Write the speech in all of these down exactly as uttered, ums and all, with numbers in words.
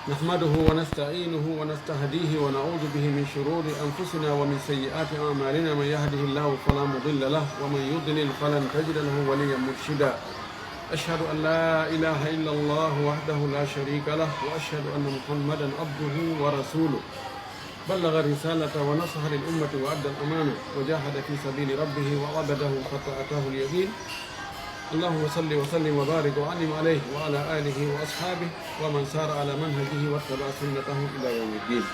نحمده ونستعينه ونستهديه ونعوذ به من شرور أنفسنا ومن سيئات أعمالنا. من يهده الله فلا مضل له ومن يضلل فلن تجد له وليا مرشدا. أشهد أن لا إله إلا الله وحده لا شريك له وأشهد أن محمدا عبده ورسوله. بلغ الرسالة ونصح للأمة وأدى الأمانة وجاهد في سبيل ربه وعبده حتى أتاه اليقين. اللهم صل وسلم وبارك وأنعم عليه وعلى آله وأصحابه ومن سار على منهجه واتبع سنته إلى يوم الدين.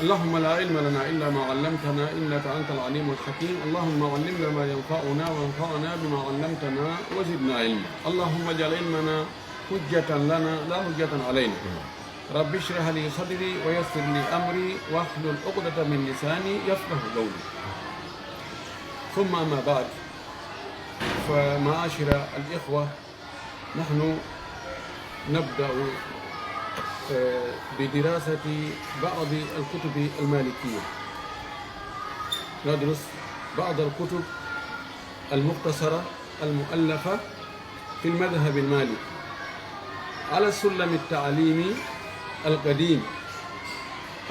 اللهم لا علم لنا إلا ما علمتنا إنك أنت العليم الحكيم. اللهم علمنا ما ينفعنا وانفعنا بما علمتنا وزدنا علما. اللهم اجعل علمنا حجة لنا لا حجة علينا. رب اشرح لي صدري ويسر لي أمري واحلل عقدة من لساني يفقه قولي. ثم أما بعد، فمعاشر الإخوة، نحن نبدأ، آه، بدراسة بعض الكتب المالكية. ندرس بعض الكتب المختصرة المؤلفة في المذهب المالكي على السلم التعليمي القديم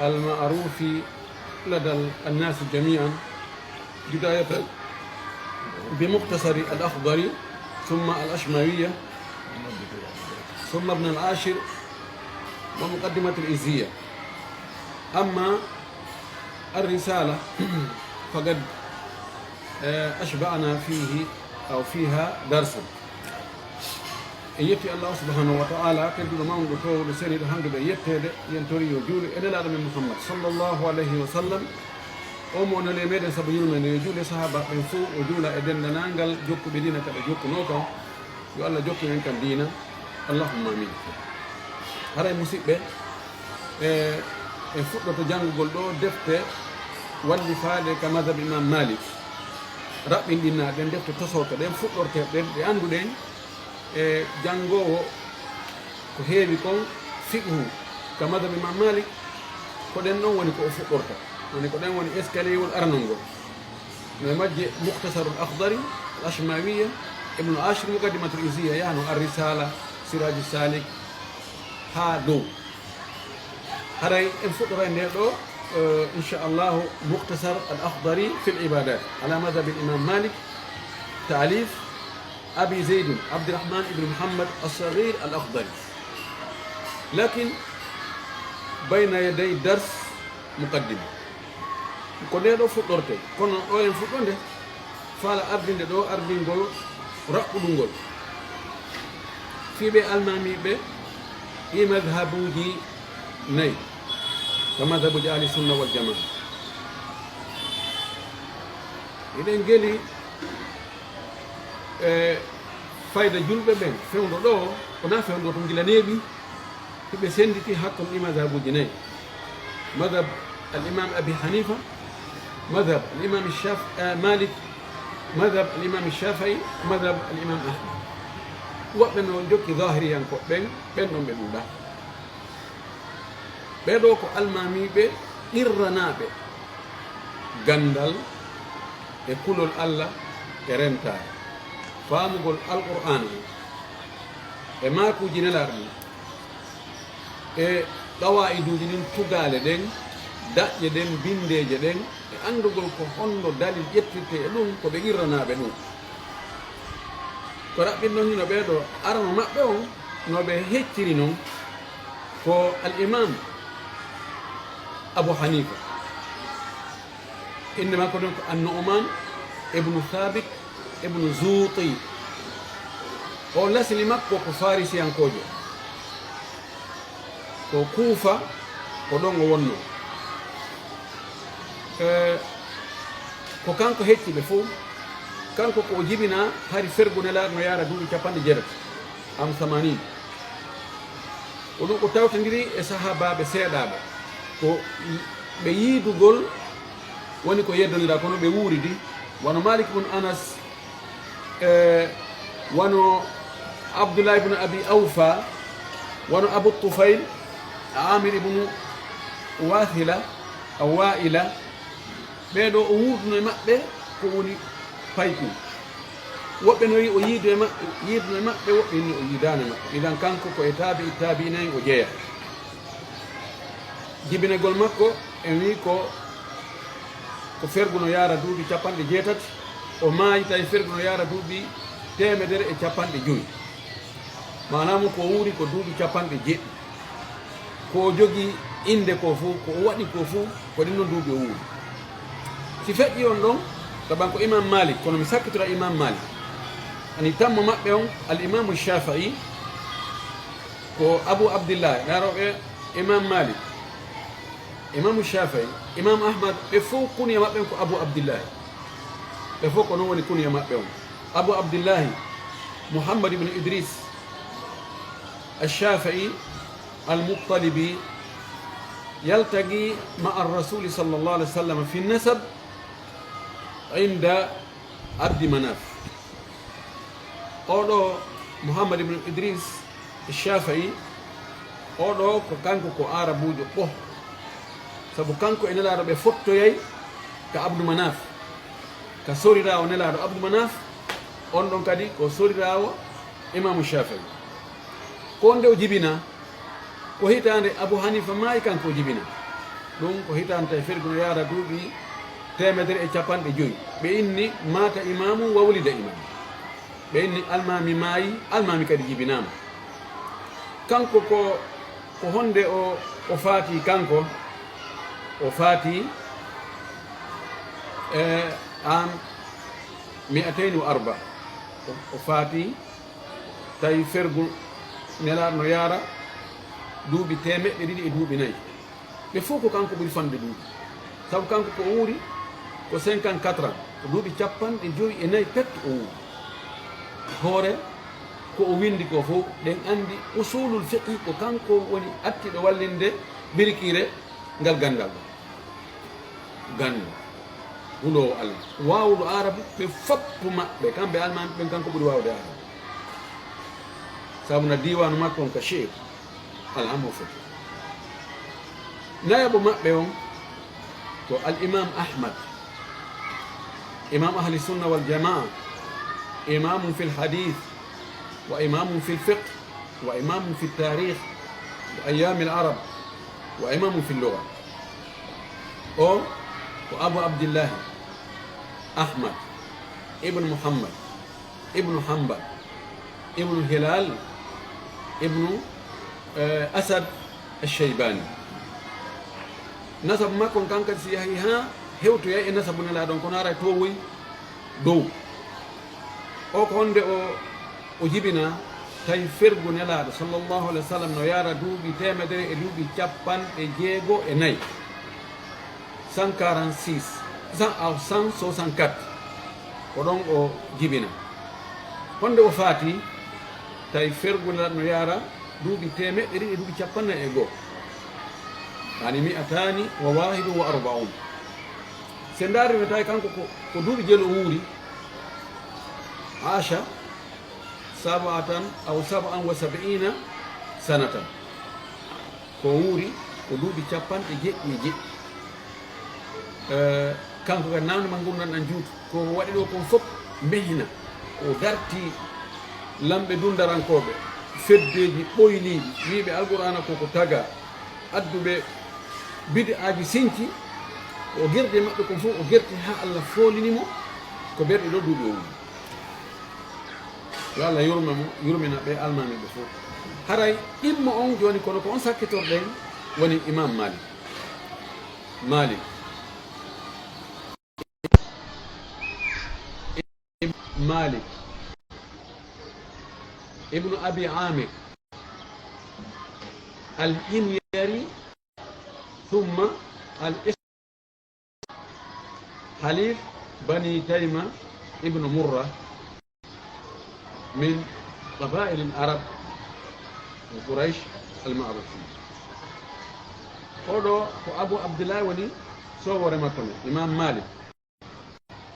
المعروف لدى الناس جميعا، بداية بمختصر الأخضر، ثم الأشماوية، ثم ابن العاشر، ومقدمة الإزية. أما الرسالة فقد، آه، أشبعنا فيه أو فيها درسا. En yetti Allah subhanahu wa ta'ala, tedduɗo, mawnuɗo, toowuɗo, seniiɗo, handuɗo e yetteede. Yen tori yo juulu e Nelaaɗo men Muhammad sallallahu alayhi wa sallam. O mo neli e meɗen sabu yurmeende, yo juulu e sahaaba ɓen fow, o juula e denndaangal jokkuɓe diina ka ɓe jokkunoo kan. Yo Allah jokku en kan diina. Allahumma amin. Haray, musiɓɓe, e, en fuɗɗoto janngugol ɗo defte wallifaaɗe ka madhab Imam Malik, raɓɓinɗinaa ɗen, defte tosooke ɗen, fuɗɗorteeɗe ɗen, ɗe annduɗen. E janngoowo ko heewi kon fiqhu ka madhab Imam Malik, ko ɗen ɗon woni ko o fuɗɗorta. Woni ko ɗen woni escalier wol aranol ngol. No e majje Mukhtasarul Akhdari, Al Ashmawiya, Ibnul Ashir, Muqaddimatul Iziya, yahno Ar Risala, Siraju Salik, haa dow. Haray en fuɗɗoray nde ɗo, eh, inchallahu, Mukhtasar Al Akhdari fil Ibadat, ala madhhabil Imam Malik, ta'lif Abi Zaydin Abdurrahman ibn Muhammad As-Saghir Al Akhdari. Lakin bayna yaday dars muqaddima. Ko nde ɗo fuɗɗorte, kono ɗo en fuɗɗonde, faala ardinde ɗo ardingol raɓɓuɗungol fii ɓe almaamiiɓe ɗi madhabuuji nayi, ka madhabuuji Ahli Sunna wal Jamaa. Eɗen ngeli e fayda julɓe ɓen, fewndo ɗo, wonaa fewndo to ngila neeɓi, hiɓe sennditi hakkunde ɗi madhabuuji nayi. Madhab al Imam Abi Hanifa, madhab al Imam Shaf-, eh, Malik, madhab al Imam Shafi'i, madhab al Imam Ahmad. Woɓɓe no jokki zahiriyankooɓe ɓen, ɓen ɗon ɓe ɗuuɗaa. Ɓee ɗoo ko almaamiiɓe qirranaaɓe ganndal e kulol Allah e rentaare, faamugol Alqur'aana on e maakuuji Nelaaɗo on, e qawaa'iduuji ɗin, tugaale ɗen, daƴƴe ɗen, binndeeje ɗen, e anndugol ko honno dalil ƴettirtee e ɗum, ko ɓe qirranaaɓe ɗum. Ko raɓɓinɗon hino ɓee ɗoo, arano maɓɓe on, no ɓe hecciri non, ko al Imam Abu Hanifa. Innde makko ɗon ko An-Nu'man ibnu Thabit ibnu Zuti. O lasli makko ko Farisiyankoojo. Ko Kuufa, ko ɗon o wonnoo. Eh, ko kanko hecci ɓe fow. Kanko ko o jibinaa hari fergu Nelaaɗo no yaara duuɓi capanɗe jeetati, am samanin. Ko ɗum o tawtondiri e sahaabaaɓe seeɗaaɓe. Ko ɓe yiidugol woni ko yeddondiraa, kono ɓe wuuridi. Wano Malik ibn Anas, e wano Abdullah ibn Abi Awfa, wano Abu Tufayl, Amir ibn Wathila, a Wa'ila, ɓee ɗoo o wuurduno e maɓɓe ko woni paykum. Woɓɓe no wi'i o yiidu e maɓɓe, yiiduno e maɓɓe, woɓɓe inni o yiidaano e maɓɓe. Idan kanko ko e taabi'i taabi'iina en o jeyaa. Jibinagol makko en wii ko, ko fergu no yaara duuɓi capanɗe jeetati, o maayi tawi fergu no yaara duuɓi teemedere e capanɗe joyi. Maanaa mum ko o wuuri ko duuɓi capanɗe jeɗɗi. Ko o jogii innde ko fof, ko o waɗi ko fof, ko ɗin ɗon duuɓi o wuuri. Si feƴƴi on ɗon, taban ko Imam Malik, kono mi sakkitora Imam Malik. Ani tammo maɓɓe on, Al Imamu Shafi'i, ko Abu Abdillah, naarooɓe Imam Malik. Imamu Shafi'i, Imam Ahmad, ɓe fof kuniya maɓɓe on ko Abu Abdillahi. Ɓe fof ko non woni kuniya maɓɓe on. Abu Abdillahi, Muhammad ibn Idris, Al-Shafi'i, Al-Muttalibi, yaltagi ma'a Rasuli sallallahu alaihi wasallam fi nasab inda Abdi Manaf. Oɗo Muhammad ibn Idris Shafi'i, oɗo ko kanko ko Aarabuujo ɓoh. Sabu kanko e Nelaaɗo ɓe fottoyay ka Abdu Manaf, ka soriraawo Nelaaɗo Abdu Manaf, on ɗon kadi ko soriraawo Imaamu Shafi'i. Ko on nde o jibina, ko hitaande Abu Hanifa maayi, kanko o jibina. Ɗum ko hitaande tawi fergu no yaara duuɓi teemedere e capanɗe joyi. Ɓe inni maata imaamu wa wulida imaamu. Ɓe inni almaami maayi, almaami kadi jibinaama. Kanko ko, ko honde o, o faati kanko? O faati, e, am mi'atayni wa arba. O, o faati tawi fergu Nelaaɗo no yaara duuɓi teemeɗɗe ɗiɗi e duuɓi nayi. Ɓe fof ko kanko ɓuri fanɗude duuɓi. Sabu kanko ko o wuuri ko cinquante-quatre ans, ko duuɓi capanɗe joyi e nayi pet o wuuri. Hoore ko o winndi ko fof, ɗen anndi usulul fiqhi ko kanko woni artiiɗo wallinde birikiire ngal ganndal ɗo. Ganndo, huloowo Allah, waawuɗo Aarabu, ɓe fop maɓɓe, kamɓe almaami ɓen, kanko ɓuri waawde Aarabu. Sabu na diiwaanu makko on ka Shi'ir, alhamu foti. Nayaɓo maɓɓe on ko Al Imam Ahmad, Imam Ahli Sunna wal Jamaa, Imamun fil Hadith, wa Imamun fil Fiqh, wa Imamun fit Tarikh, wa Ayyamil Arab, wa Imamun fil Lugha. O ko Abu Abdillahi Ahmad ibn Muhammad ibn Hanbal ibn Hilal ibn, eh, Asad Ash-Shaybani. Nasabu makko on kan kadi si yahi haa hewtoyay e nasabu Nelaaɗo on, kono haray towoy dow. O ko honde o, o jibina, tawi fergu Nelaaɗo sallallahu alaihi wa sallam no yaara duuɓi teemedere e duuɓi capanɗe jeego e nayi, cent quarante-six, cent, aw, cent soixante-quatre, ko ɗon o jibina. Honde o faati, tawi fergu Nelaaɗo no yaara duuɓi teemeɗɗe ɗiɗi e duuɓi capanɗe nayi e go'o, yani mi'atani wa wahidun wa arba'un. Se ndaari mi tawi kanko ko, ko duuɓi jelu o wuuri, asha sab'atan aw sab'an wa sab'ina sanatan. Ko wuuri ko duuɓi capanɗe jeɗɗi e jeɗɗi. Eh, kanko kadi namde ma ngurndan ɗan juutu. Ko waɗi ɗo kon fof mehna. O darti lamɓe dundarankooɓe, feddeeji ɓoyliiɗi, wiiɓe Alqur'aana ko ko taga, adduɓe bid'aaji sinci, o gerdi e maɓɓe kon fof, o gerti haa Allah foolini mo ko berɗi ɗo duuɓi o woni. Yo Allah yurme mo, yurmina ɓe almaami ɓe fof. Haray ɗimmo on jooni, kono ko on sakkitorɗen, woni Imam Malik. Malik. Malik ibnu Abi Amir al-Himyari, thumma al-Is-, Halif Bani Tayma ibnu Murra, min qabaa'il al-Arab wa Quraysh al-ma'rufin. Oɗo ko Abu Abdullah woni sowore makko men, Imam Malik.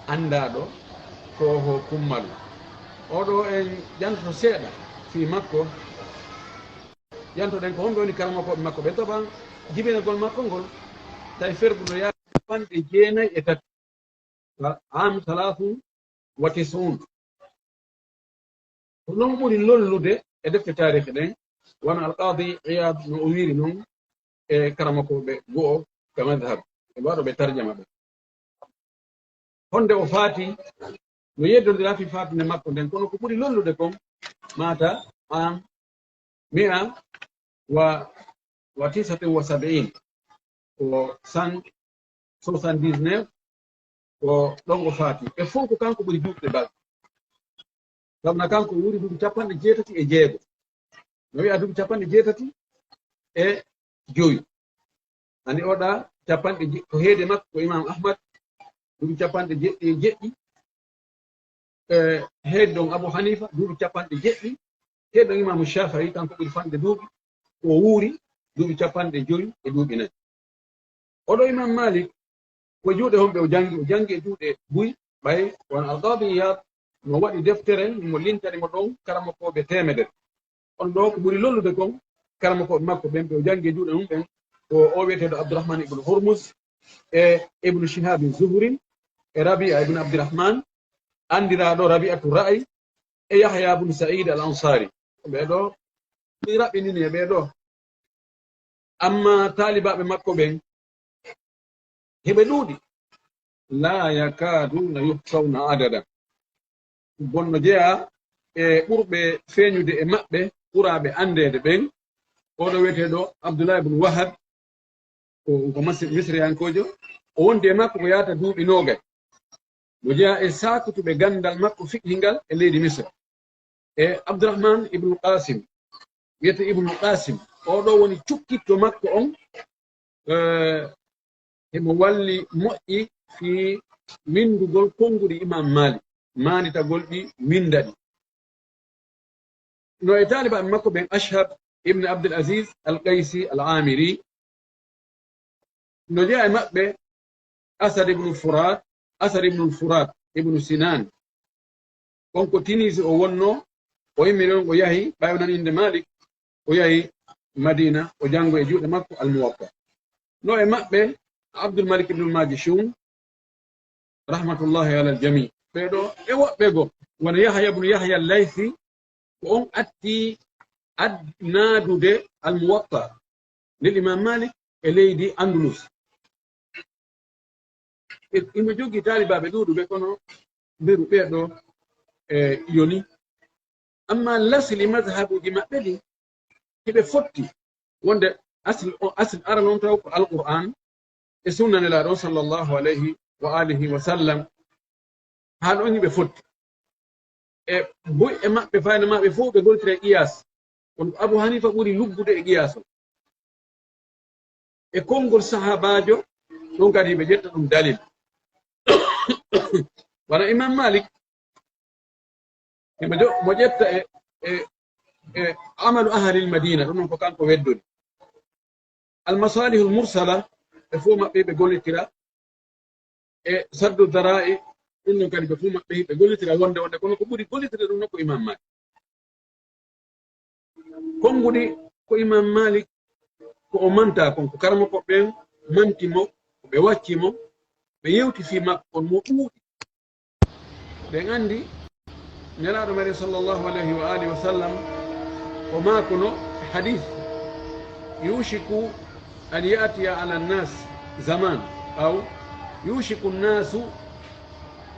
Anndaɗo ko ho kummalu. Oɗo en ƴantoto seeɗa fii makko. Ƴantoɗen ko honɓe woni karamokooɓe makko ɓen. Taban jibinagol makko ngol, tawi fergu no yaha capanɗe jeenayi e tati. Am salasun wa tis'un. Ko non ɓuri lollude e defte taarihi ɗen, wano Alqaadi Iyaad no o wiiri non, e karamokooɓe go'o ka madhab, ɓe waɗo ɓe tarjama ɓe. Honde o faati, no yeddondira fii faatunde makko nden, kono ko ɓuri lollude kon, mata an mi'a wa, wa tisatin wa sab'in, ko cent soixante-dix-neuf, ko ɗon o faati. E fow ko kanko ɓuri duuɓi ɓe balɗe. Sabu na kanko wuuri duuɓi capanɗe jeetati e jeego. No wi'a duuɓi capanɗe jeetati e jowi. Ani oɗa capanɗe je-, ko heede makko ko Imam Ahmad, duuɓi capanɗe jeɗɗi e jeɗɗi. E heede ɗon Abu Hanifa, duuɓi capanɗe jeɗɗi. Heede ɗon Imam Shafi'i, kanko ɓuri fanɗude duuɓi, o wuuri duuɓi capanɗe jowi e duuɓi nayi. Oɗo Imam Malik, ko juuɗe homɓe o jangi? O jangi e juuɗe buy, ɓay won Al-Qadi Iyad no waɗi deftere, mo lintani mo ɗon karamokooɓe teemedere. On ɗo ko ɓuri lollude kon, karamokooɓe makko ɓen ɓe o jangi e juuɗe mum ɓen, ko o wi'eteeɗo Abdurrahman ibn Hurmuz, e Ibn Shihab Zuhri, e Rabi'a ibn Abdurrahman, andiraaɗo Rabi'atu Ra'y, e Yahya ibn Sa'id Al-Ansari. Ɓee ɗo, mi raɓɓinini e ɓee ɗo. Amma taalibaaɓe makko ɓen, heɓe ɗuuɗi. La yakaduna yuhsawna adada. Bonno jeyaa e ɓurɓe feeñude e maɓɓe, ɓuraaɓe anndeede ɓen. Oɗo wi'eteeɗo Abdullah ibn Wahab, ko, ko Masi-, Misriyankoojo. O wondi e makko ko yaata duuɓi noogay. Mo jeyaa e saakutuɓe ganndal makko fiqhingal e leydi Misra. E Abdurrahman ibn Qasim, wiyete Ibn Qasim, oo ɗoo woni cukkitto makko on, eh, himo walli moƴƴi fii winndugol konnguɗi Imam Malik, maanditagol ɗi, winnda ɗi. No e taalibaaɓe makko ɓen Ashhab ibn Abdul Aziz Al-Qaysi Al-Amiri, no jeyaa e maɓɓe Asad ibn Furat, Asad ibn Furat ibn Sinan. On ko Tunisi o wonnoo, o immiri on, o yahi, ɓay o nani innde Malik, o yahi Madina, o janngo e juuɗe makko Al-Muwatta. No e maɓɓe Abdul Malik ibn Majishun, rahmatullahi ala al-jami. Ɓee ɗoo e woɓɓe goo, wano Yahya ibn Yahya al-Laythi, ko on atti ad-, naadude Al-Muwatta lil Imam Malik e leydi Andulus. E, imo jogii taalibaaɓe ɗuuɗuɓe, kono mberu ɓee ɗoo, e, yoni. Amma lasli mazhabuuji maɓɓe ɗin, hiɓe fotti wonde asli, o asli arano on taw ko Alqur'aan e sunna Nelaaɗo on sallallahu alayhi wa alihi wa sallam. Haa ɗon hiɓe fotti. E buy e maɓɓe, fayna maɓɓe fof ɓe gollitira e qiyaas. Kono ko Abu Hanifa ɓuri luggude e qiyaas on. E konngol sahaabaajo, ɗum kadi hiɓe ƴetta ɗum dalil. Wano Imam Malik, himo jo-, mo ƴetta e, e, e amalu ahlil Madina, ɗum noon ko kanko weddori. Al Masalihul Mursala, ɓe fof maɓɓe ɓe gollitira. E Saddu Dara'i, ɗum noon kadi ɓe fof maɓɓe ɓe gollitira wonde, wonde, kono ko ɓuri gollitirde ɗum noon ko Imam Malik. Konnguɗi ko Imam Malik, ko o manta kon, ko karamoko ɓen manti mo, ko ɓe wacci mo, ɓe yewti fii makko kon mo ɗuuɗi. Ɓen anndi Nelaaɗo men sallallahu alayhi wa alihi wa sallam, o maakuno hadith, "Yushiku an ya'tiya ala nas zaman, aw yushiku nasu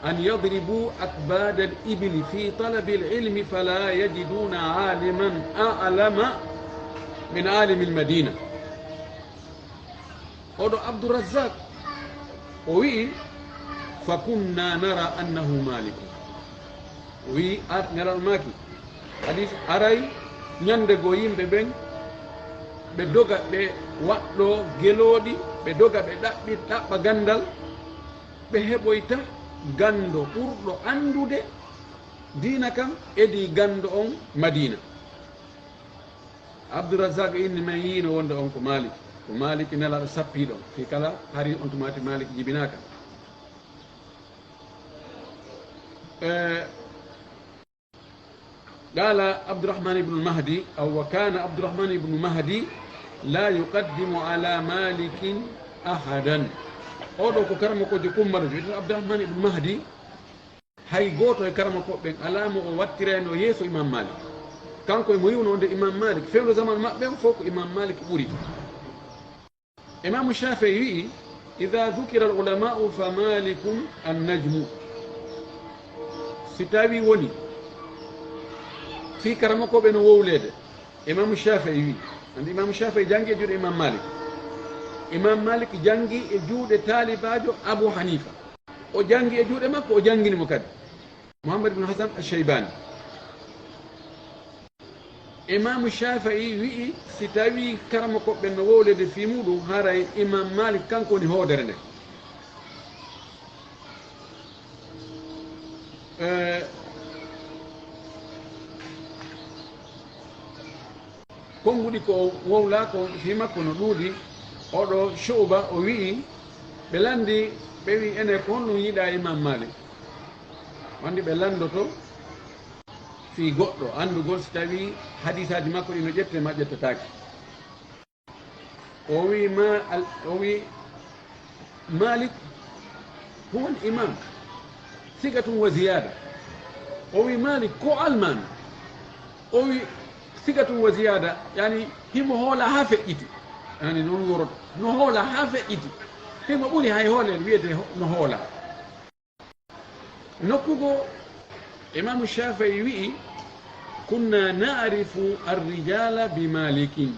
an yadribu akbada al-ibli fi talabi al-ilmi fala yajiduna aliman a'lama min alimi al-Madina." Oɗo Abdurrazzaq, o wi'i, "Fa kunna nara annahu Malik." O wi'i, ar-, Nelaaɗo maaki, hadis, aray ñande goo yimɓe ɓen, ɓe doga, ɓe waɗɗoo gelooɗi, ɓe doga, ɓe ɗaɓɓi, ɗaɓɓa ganndal, ɓe heɓoyta ganndo ɓurɗo anndude diina kan, edii ganndo on Madiina. Abdourazak inni, men yiino wonde on ko Malik. Ko Malik Nelaaɗo sappiiɗo on. Fii kala hari on tumaati Malik jibinaaka. Eh, qala Abdourahmane ibnul Mahdi, aw wa kana Abdourahmane ibnu Mahdi la yuqaddimu ala Malikin ahadan. Oɗo ko karamokoojo kummaɗo, wi'eteeɗo Abdourahmane ibnu Mahdi. Hay gooto e karamokooɓe ɓen alaa mo o wattirayno yeeso Imam Malik. Kanko e mo yi'uno wonde Imam Malik, fewndo zaman maɓɓe on fof ko Imam Malik ɓuri. Imamu Shafii wi'i, "Idha dhukira al-ulama'u fa Malikun an-najmu." Si tawi woni fii karamokooɓe no wowleede, Imamu Shafii wi'i, andi Imamu Shafii jangi e juuɗe Imam Malik. Imam Malik jangi e juuɗe taalibaajo Abu Hanifa. O jangi e juuɗe makko, o jangini mo kadi. Muhammad ibn Hasan al-Shaybani. Imaamu Shafii wi'i, si tawi karamokooɓe no wowleede fii muɗum, haray Imam Malik kanko woni hoodere nden. Eh, Konnguɗi ko wowlaa ko fii makko no ɗuuɗi. Oɗo Shu'ba o wi'i, ɓe lanndi, ɓe wi'i, "Ene, ko honɗum yiɗaa Imam Malik?" Wandi ɓe lanndoto fii goɗɗo, anndugol si tawii hadiisaaji makko ɗi no ƴettee maa ƴettataake. O wi'i, ma al-, o wi'i, "Malik huwa al-imam, thiqatun wa ziyada." O wi'i, "Malik ko almaami." O wi'i, "Thiqatun wa ziyada," yani himo hoolaa haa feƴƴiti. Yani non woroto. No hoolaa haa feƴƴiti. Himo ɓuri hay hoolere wiyetee ho-, no hoolaa. Nokku goo, Imaamu Shafii wi'i, "Kunna na'rifu ar-rijala bi Malikin.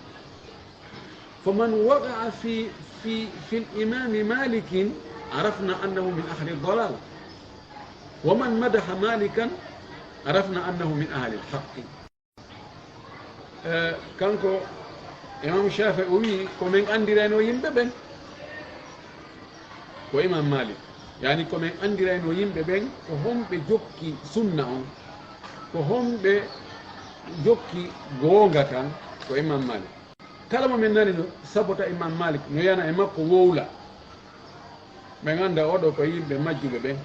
Faman waqa'a fi, fi, fil imami Malikin, arafna annahu min ahli dalal. Wa man madaha Malikan, arafna annahu min ahli al-haqqi." Eh, kanko Imam Shafii o wi'i, ko men anndirayno yimɓe ɓen, ko Imam Malik. Yani ko men anndirayno yimɓe ɓen, ko homɓe jokki sunna on, ko homɓe jokki goonga kan, ko Imam Malik. Kala mo men nani no sabota Imam Malik, no yana e makko wowla, men annda oɗo ko yimɓe majjuɓe ɓen.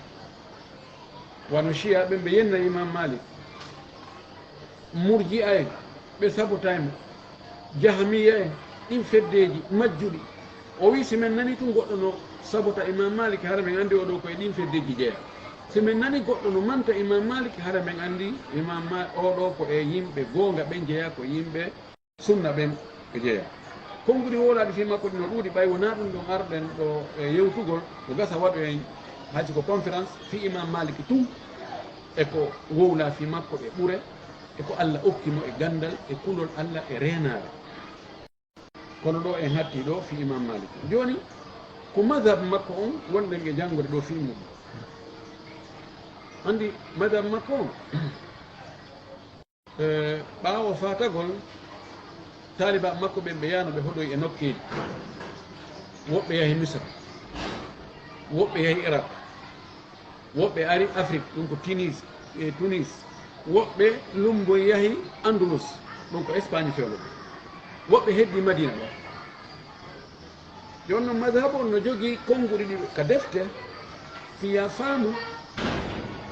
Wano Shiya ɓen, ɓe yenna Imam Malik. Murji'a en, ɓe sabotay mo. Jahmiya en, ɗin feddeeji majjuɗi. O wi'i, si men nani tun goɗɗo no sabota Imam Malik, hara men anndi oɗo ko e ɗin feddeeji jeya. Si men nani goɗɗo no manta Imam Malik, hara men anndi Imam Ma-, oɗo ko e yimɓe goonga ɓen jeya, ko yimɓe sunna ɓen ɓe jeya. Konnguɗi wowlaaɗi fii makko ɗi no ɗuuɗi, ɓay wonaa ɗum ɗon arɗen ɗo e yewtugol, ko gasa waɗoyen hay si ko conférence fii Imam Malik tun, e ko wowlaa fii makko e ɓure, e ko Alla okki mo e ganndal, e kulol Alla e reenaare. Kono ɗo en hatti ɗo fii Imam Malik. Jooni, ko mazhab makko on wonɗen e janngude ɗo fii mum. Anndi mazhab makko on? Eh, ɓaawo faatagol, taalibaaɓe makko ɓen ɓe yaano ɓe hoɗoyi e nokkeeji. Woɓɓe yahi Misra, woɓɓe yahi Irak, woɓɓe ari Afrik, ɗum ko Tunis, e Tunis. Woɓɓe lumboyi yahi Andalus, ɗum ko Espagne fewlo. Woɓɓe heddi Madina ɗo. Jooni non, mazhabu on no jogii konnguɗi ɗi ka defte, fiya faamu,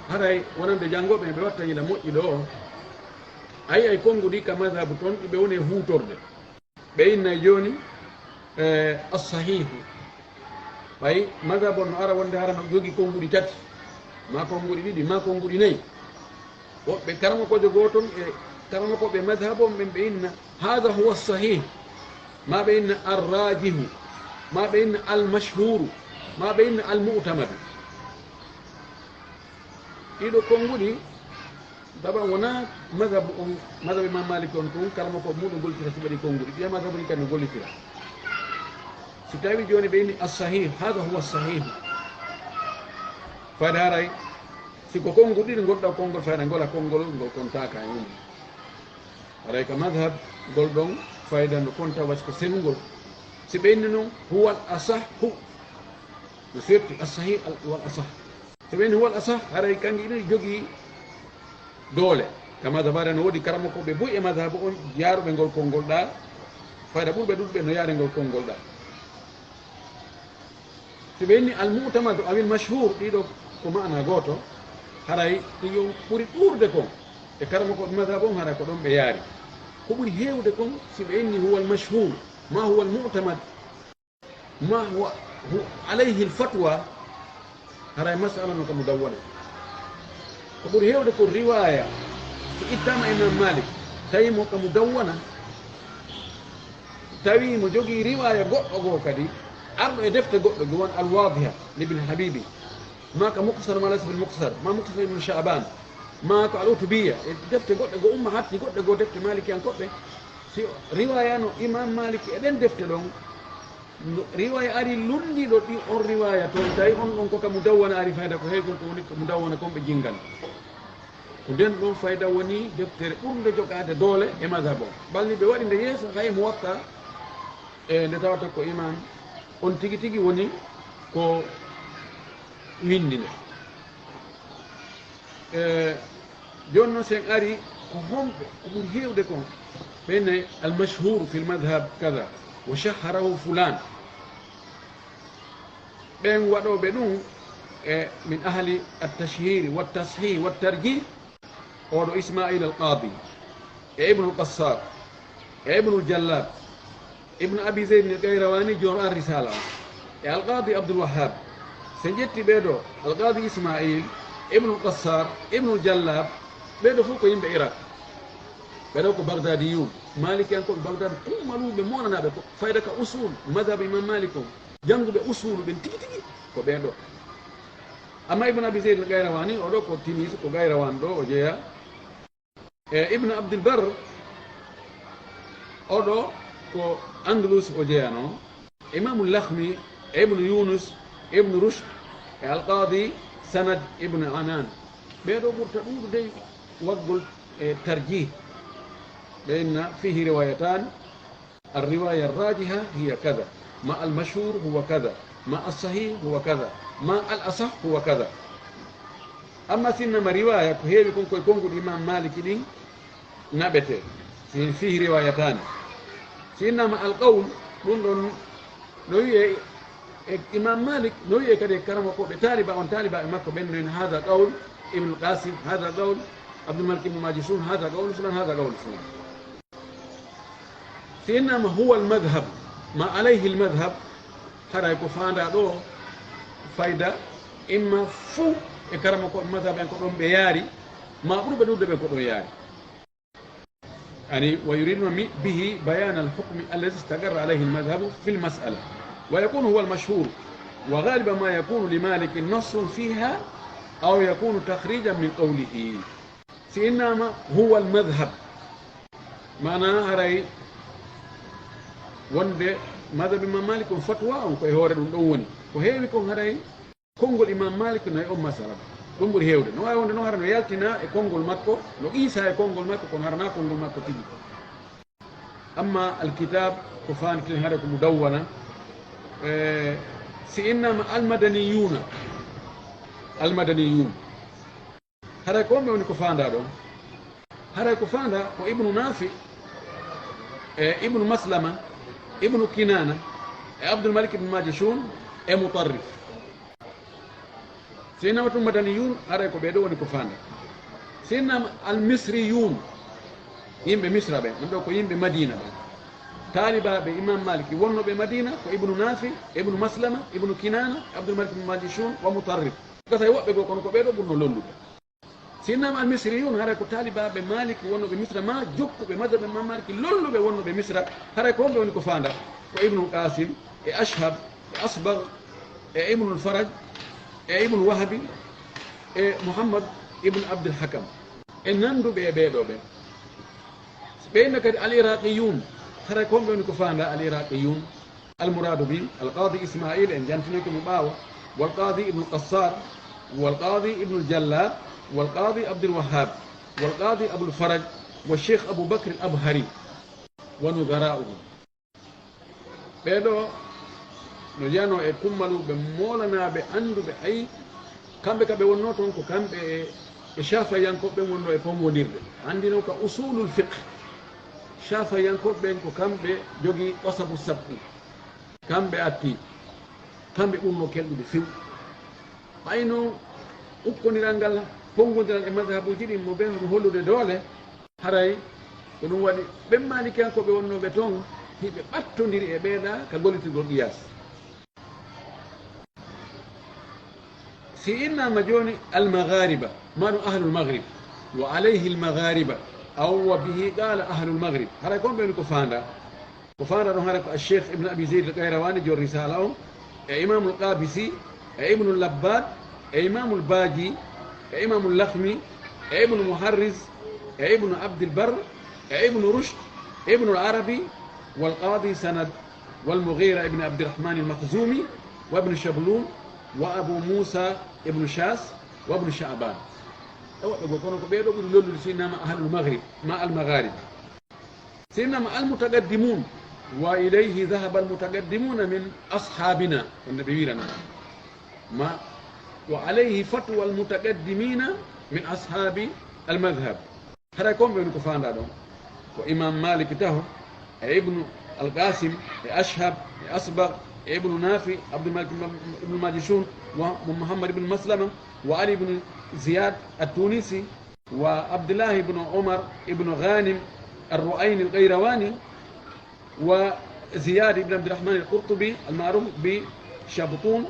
haray wonande janngooɓe ɓe watta yila moƴƴi ɗo. A yi'ay konnguɗi ka mazhabu ton, ɗi ɓe woni e huutorde. Ɓe innay jooni, eh, as-sahihu. Ɓay mazhabu on no ara wonde hara no jogii konnguɗi tati, maa konnguɗi ɗiɗi, maa konnguɗi nayi. Woɓɓe karamokoojo gooto e karamokooɓe mazhabu on ɓen ɓe inna, "Hadha huwa sahih," maa ɓe inna, "Ar-rajihu," maa ɓe inna, "Al-mashhuru," maa ɓe inna, "Al-mu'tamadu." Ɗiɗo konnguɗi, taban wonaa mazhabu on, mazhabu Imam Malik on tun, karamokooɓe muɗum gollitira si ɓe waɗi konnguɗi. Ɓiya mazhabu ɗin kadi no gollitira. Si tawi jooni ɓe inni as-sahih, "Hadha huwa as-sahih," fayda haray Si ko konngol ɗiɗi ngonɗaa konngol fayda, ngola konngol ngol kontaaka e mum. Haray ka madhab ngol ɗon fayda no konta wasi ko senngol. Si ɓe inni non huwal asahhu, no firti as-sahih al-, wal asah. Si ɓe inni huwal asah, haray kanji ɗiɗi jogii doole. Ka madhab haray no woodi karamokooɓe buy e madhab on jaaruɓe ngol konngol ɗaa, fayda ɓurɓe ɗuuɗuɓe no yaari ngol konngol ɗaa. Si ɓe inni al-mu'tamadu awil mashhur, ɗiɗo ko ma'ana gooto, haray ɗiɗo ɓuri ɗuuɗude kon e karamokooɓe madhab on, haray ko ɗon ɓe yaari. Ko ɓuri heewde kon, si ɓe inni huwal mashhur, ma huwal mu'tamad, ma huwa, hu-, alayhi al-fatwa, haray mas'ala no ka mudawwana. Ko ɓuri heewde ko riwaaya, si ittaama Imam Malik, tawi mo ka mudawwana, tawi mo jogii riwaaya goɗɗo goo kadi, Arɗo e defte goɗɗo, go won Al-Waadiha Ibn Habibi, maa ka Mukhtasar maa laysa bil Mukhtasar, maa Mukhtasar Ibn Sha'ban, maa ko Al-Utubiyya, e defte goɗɗe go umma hatti goɗɗe go defte Maalikiyankoɓe. Si riwaaya no Imam Malik e ɗen defte ɗon, no riwaaya ari lunndiiɗo ɗi on riwaaya, to tawi on ɗon ko ka Mudawwana ari fayda ko heewi kon ko woni ko Mudawwana kon ɓe jinngani. Ko nden ɗon fayda woni deftere ɓurnde jogaade doole e madhab o. Balli ɓe waɗi nde yeeso hay Muwatta, e nde tawata ko Imam on tigi tigi woni ko winndi nde. E, jooni noon, sen ari ko homɓe, ko ɓuri heewde kon, ɓe ne al-mashhur fil madhab kada, wa shahharahu fulan. Ɓen waɗooɓe ɗum e min ahli at-tashhiri wat-tashih wat-tarjih, oɗo Ismail al-Qadi, e Ibnul Qassar, e Ibnul Jallab, Ibnu Abi Zayd al-Qayrawani, joom Ar-Risala on, e Al-Qadi Abdul Wahhab. So en ƴetti ɓee ɗoo, Al-Qadi Ismail, Ibnul Qassar, Ibnul Jallab, ɓee ɗoo fof ko yimɓe Irak. Ɓee ɗoo ko Baghdadiyun, Malikiyankooɓe Baghdad, kummaluuɓe, moolanaaɓe ko fayda ka usul, madhab Imam Malik on. Jannguɓe usulu ɓen tigi tigi ko ɓee ɗoo. Amma Ibnu Abi Zayd al-Qayrawani, o ɗoo ko Tinis, ko Qayrawan ɗoo o jeyaa. E Ibn Abdul Barr, oɗo ko Andalus o jeyanoo. Imamu Lakhmi, e Ibn Yunus, Ibn Rushd, e Al-Qadi Sanad Ibn Anan. Ɓee ɗoo ɓurta ɗuuɗude waggol e tarjih. Ɓe inna fihi riwayatan. الرواية الراجحة هي كذا، مع المشهور هو كذا، مع الصحيح هو كذا، مع الأصح هو كذا. Amma si innama riwaya ko heewi kon koye konnguɗi Imam Maliki ɗin naɓete, si fihi riwayatani. Si innama alqawl, ɗum ɗon no wiye e Imam Malik, no wiye kadi e karamokooɓe taaliba on, taalibaaɓe makko ɓen, no en, hada qawl Ibn Qasim, hada qawl Abdul Malik ibn Majishun, hada qawl fulan, hada qawl fulan. Si innama huwa al-madhhab, ma alayhi al-madhhab, haray ko faandaa ɗoo fayda, imma fuu e karamokooɓe madhhab en ko ɗon ɓe yaari, ma ɓurɓe ɗuuɗude ɓen ko ɗon yaari. Yani, wa yuriduna mi-, bihi bayana al-hukmi alladhi istaqarra alayhi al-madhhabu fi al-mas'ala. Wa yakunu huwa al-mashhur, wa ghaliba ma yakunu li Malikin nassun fiha, aw yakunu takhrijan min qawlihi. Si innama huwa al-madhhab, maanaa haray wonde madhhab Imam Malik on, fatwa on ko e hoore ɗum ɗon woni. Ko heewi kon haray konngol Imam Malik no e on masala ɗon. Ɗum ɓuri heewde. No waawi wonde noon hara no yaltina e konngol makko, no qiisa e konngol makko, kono hara naa konngol makko tigi. Amma alkitab ko faandaten haray ko Mudawwana, e, si innama al-madaniyuna, al-madaniyun. Haray ko wonɓe woni ko faandaa ɗon? Haray ko faandaa ko Ibnu Nafi, e Ibnu Maslama, Ibnu Kinana, e Abdul Malik ibn Majishun, e Mutarrif. Si innama tun madaniyun, haray ko ɓee ɗoo woni ko faandaa. Si innama al-Misriyun, yimɓe Misra ɓen, ɗum ɗoo ko yimɓe Madina ɓen. Taalibaaɓe Imam Maliki wonnooɓe Madina ko Ibnu Nafi, Ibnu Maslama, Ibnu Kinana, Abdul Malik ibn Majishun, wa Mutarrif. Gasa e woɓɓe goo, kono ko ɓee ɗoo ɓurnoo lollude. Si innama al-Misriyun, haray ko taalibaaɓe Malik wonnooɓe Misra, ma jokkuɓe madhhab Imam Malik, lolluɓe wonnooɓe Misra, haray ko wonɓe woni ko faandaa? Ko Ibnul Qasim, e Ashhab, e Asbagh, e Ibnul Faraj, e Ibnul Wahbi, e Muhammad ibn Abdul Hakam, e nannduɓe e ɓee ɗoo ɓen. Ɓe inna kadi al-Iraqiyun, haray ko wonɓe woni ko faandaa al-Iraqiyun? Al-muradu bi al-Qadi Ismail, en jantinoke mo ɓaawo, wal Qadi Ibn Qassar, wal Qadi Ibn al-Jallab, wal Qadi Abdul Wahhab, wal Qadi Abul Faraj, wa Sheikh Abu Bakr al-Abhari, wa nudhara'uhum. Ɓee ɗoo no jeyanoo e kummaluuɓe moolanaaɓe annduɓe, ayi, kamɓe ka ɓe wonnoo toon ko kamɓe e, e Shafi'iyankooɓe ɓen wonnoo e ponngondirde. Anndi noon ka usulul fiqh, Shafi'iyankooɓe ɓen ko kamɓe jogii qasabu sab'i. Kamɓe atti, kamɓe ɓurnoo kelɗude few. Ɓay noon ukkondiral ngal, ponngondiral e madhabuuji ɗin mo ɓen no hollude doole, haray ko ɗum waɗi ɓen Maalikiyankooɓe wonnooɓe toon, hiɓe ɓattondiri e ɓee ɗaa ka gollitugol qiyaas. Si innama jooni al-maghariba, manu ahlul maghrib, wa alayhi al-maghariba, aw wa bihi qala ahlul maghrib. Haray ko wonɓe woni ko faandaa? Ko faandaa ɗon hara ko Cheikh Ibn Abi Zayd al-Qayrawani, joom Risaala on, e Imamul Qabisi, e Ibnu Labbad, e Imamul Baji, e Imamul Lakhmi, e Ibnu Muharriz, e Ibnu Abdil Barr, e Ibnu Rushd, e Ibnu Arabi, wal Qadi Sanad, wal Mughira ibn Abdirrahman al-Makhzumi, wa Ibnu Shablun, wa Abu Musa ibnu Shas, wa Ibnu Sha'ban. E woɓɓe goo, kono ko ɓee ɗoo ɓuri lollude, so innama ahlul Maghrib, ma al-Magharib. Sinnama almutaqaddimun, wa ilayhi dhahaba almutaqaddimuna min ashabina, wonde ɓe wirana. Ma, wa alayhi fatwa almutaqaddimina min ashabi almadhhab. Haray kon ɓe woni ko faandaa ɗon. Ko Imam Malik taho, e Ibnu Alqasim, e Ashhab, e Asbagh, e Ibnu Nafi, Abdul Malik ibnu Majishun, wa Muhammad ibnu Maslama, wa Ali ibnu Ziyad at-Tunisi, wa Abdullahi ibnu Umar ibnu Ghanim ar-Ru'ayni al-Qayrawani, wa Ziyad ibn Abdirrahman al-Qurtubi al-ma'ruf bi Shabtun,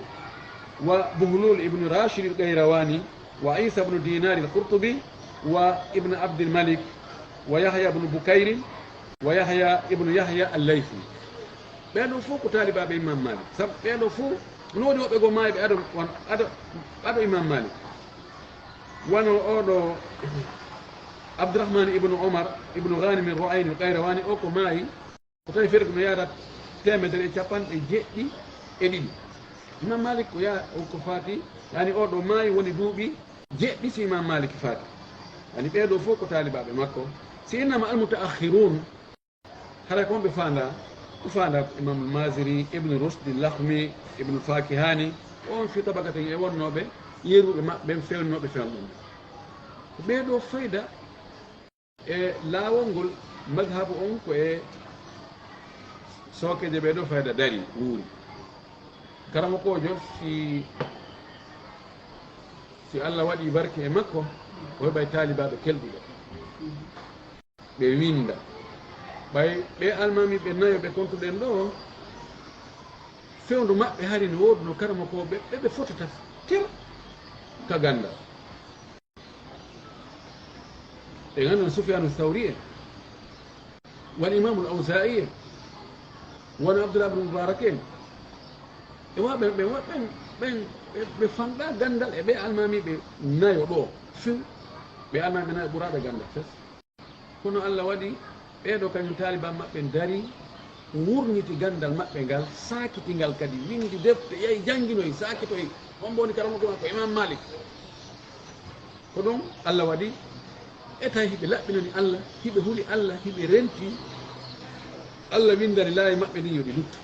wa Buhlul ibn Rashid al-Qayrawani, wa Isa ibn Dinar al-Qurtubi, wa Ibn Abdul Malik, wa Yahya ibn Bukayr, wa Yahya ibn Yahya al-Laythi. Ɓee ɗoo fof ko taalibaaɓe Imam Malik. Sabu ɓee ɗoo fof no woodi woɓɓe goo maayɓe ado, wan-, ado, ado Imam Malik. Wano oo ɗoo Abdurrahman ibnu Omar ibnu Ghanim Ru'ayni Qayrawani, o ko maayi, ko tawi feere ko no yaada teemedere e capanɗe jeɗɗi e ɗiɗi. Imam Malik ko yaa, ko faati, yani oo ɗoo maayi woni duuɓi jeɗɗi si Imam Malik faati. Yani ɓee ɗoo fof ko taalibaaɓe makko. Si innama al-mutaakhirun, haray ko honɓe faandaa? Ko faandaa ko Imamul Maziri, Ibnu Rushdi, Lakhmi, Ibnu Fakihani, on fi tabakatin e wonnooɓe yeruɓe maɓɓe ɓen, fewnooɓe fewndo ɗum. Ko ɓee ɗoo fayda e laawol ngol madhabu on, ko e sookeeje ɓee ɗoo fayda dari, wuuri. Karamokoojo, si, si Allah waɗi barke e makko, o heɓay taalibaaɓe kelɗuɓe. Ɓe winnda. Ɓay ɓee almaamiiɓe nayo ɓe kontuɗen ɗoo, fewndo maɓɓe hari no wooduno karamokooɓe ɓe ɓe fotata tir ka ganndal. Ɓe ganndal Sufyaanu Sawri en, wano Imaamul Awzaa'i en, wano Abdullah ibn Mubarak en. E wa ɓen, ɓen, wa ɓen, ɓen, ɓe, ɓe fanɗaa ganndal e ɓee almaamiiɓe nayo ɗoo. Fin, ɓee almaamiiɓe nayo ɓuraaɓe ganndal fes. Kono Allah waɗi ɓee ɗoo kañum taalibaaɓe maɓɓe ndarii, wurniti ganndal maɓɓe ngal, saakiti ngal kadi, winndi defte, yahi jannginoyi, saakitoyi. Hombo woni karamokooɓe makko? Imam Malik. Ko ɗum Allah waɗi, e tawi hiɓe laɓɓinani Allah, hiɓe huli Allah, hiɓe renti Allah winndani laawi maɓɓe ɗin yo ɗi luttu.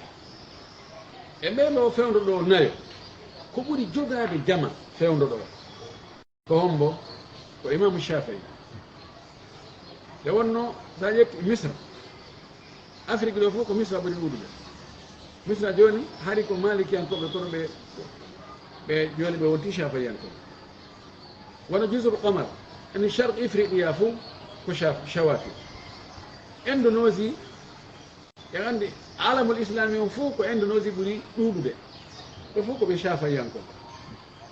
E ɓee ɗoo fewndo ɗoo nayo, ko ɓuri jogaade jama fewndo ɗoo. Ko hombo? Ko Imaamu Shaafi'i. Nde wonnoo, so a ƴetti Misra, Afrik ɗoo fof ko Misra ɓuri ɗuuɗude. Misra jooni, hari ko Maalikiyankooɓe, kono ɓe, ɓe jooni ɓe wonti Shaafi'iyankooɓe. Wano Juzur Qamar, ani Sharq Ifriqiya fof ko Shaf-, Shawafi. Indonésie, en anndi, alamul islami on fof ko Indonésie ɓuri ɗuuɗude. Ɓe fof ko ɓe Shaafi'iyankooɓe.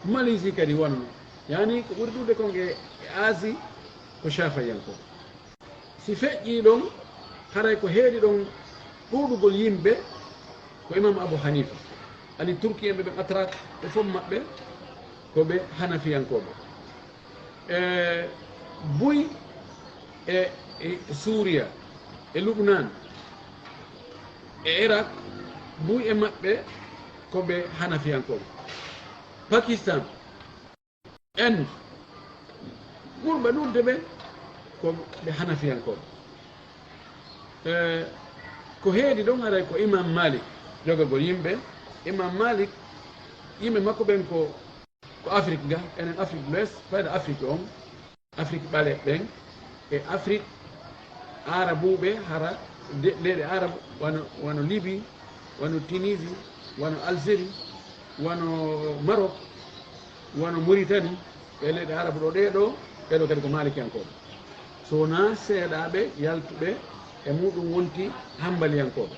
Malaisie kadi wonno. Yani ko ɓuri ɗuuɗude kon e, e Asie ko Shaafi'iyankooɓe. Si feƴƴii ɗon, haray ko heedi ɗon ɗuuɗugol yimɓe ko Imam Abu Hanifa. Ani Turki en ɓe, ɓe Atrak, ɓe fof maɓɓe ko ɓe Hanafiyankooɓe. E buy e, e Suuriya, e Lubnaan, e Irak, buy e maɓɓe ko ɓe Hanafiyankooɓe. Pakistan, Inde, ɓurɓe ɗuuɗude ɓen ko ɓe Hanafiyankooɓe. E ko heedi ɗon, haray ko Imam Malik jogagol yimɓe. Imam Malik, yimɓe makko ɓen ko, ko Afrik ga, enen Afrik de l'Ouest, fayda Afrik on, Afrik ɓaleeɓe ɓen, e Afrik Aarabuuɓe, hara de-, leyɗe Aarabu, wano, wano Libi, wano Tunisie, wano Algérie, wano Maroc, wano Mauritanie, e leyɗe Aarabu ɗoo, ɗee ɗoo, ɓee ɗoo kadi ko Maalikiyankooɓe. So wonaa seeɗaaɓe yaltuɓe e muɗum wonti Hambaliyankooɓe.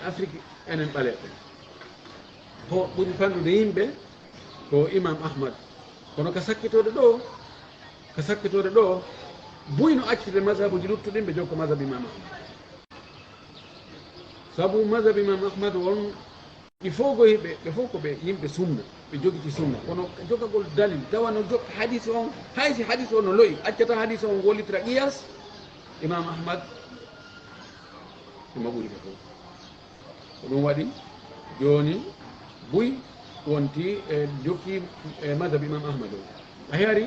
Afrik enen ɓaleeɓe ɓen. Ko ɓuri fanɗude yimɓe ko Imam Ahmad. Kono ka sakkitoode ɗoo, ka sakkitoode ɗoo, buy no accitude mazhabuuji luttuɗi ɗin, ɓe jokka mazhabu Imam Ahmad. Sabu mazhab Imam Ahmad on, ɗi fof ko yimɓe, ɓe fof ko ɓe yimɓe sunna, ɓe jogiti sunna. Kono jogagol dalil, tawa no jog hadis on, hay si hadis on no lo'i, accata hadis on wallitira qiyas, Imam Ahmad imo ɓuri ɓe fof. Ko ɗum waɗi jooni buy wonti e jokki e mazhab Imam Ahmad o. A hari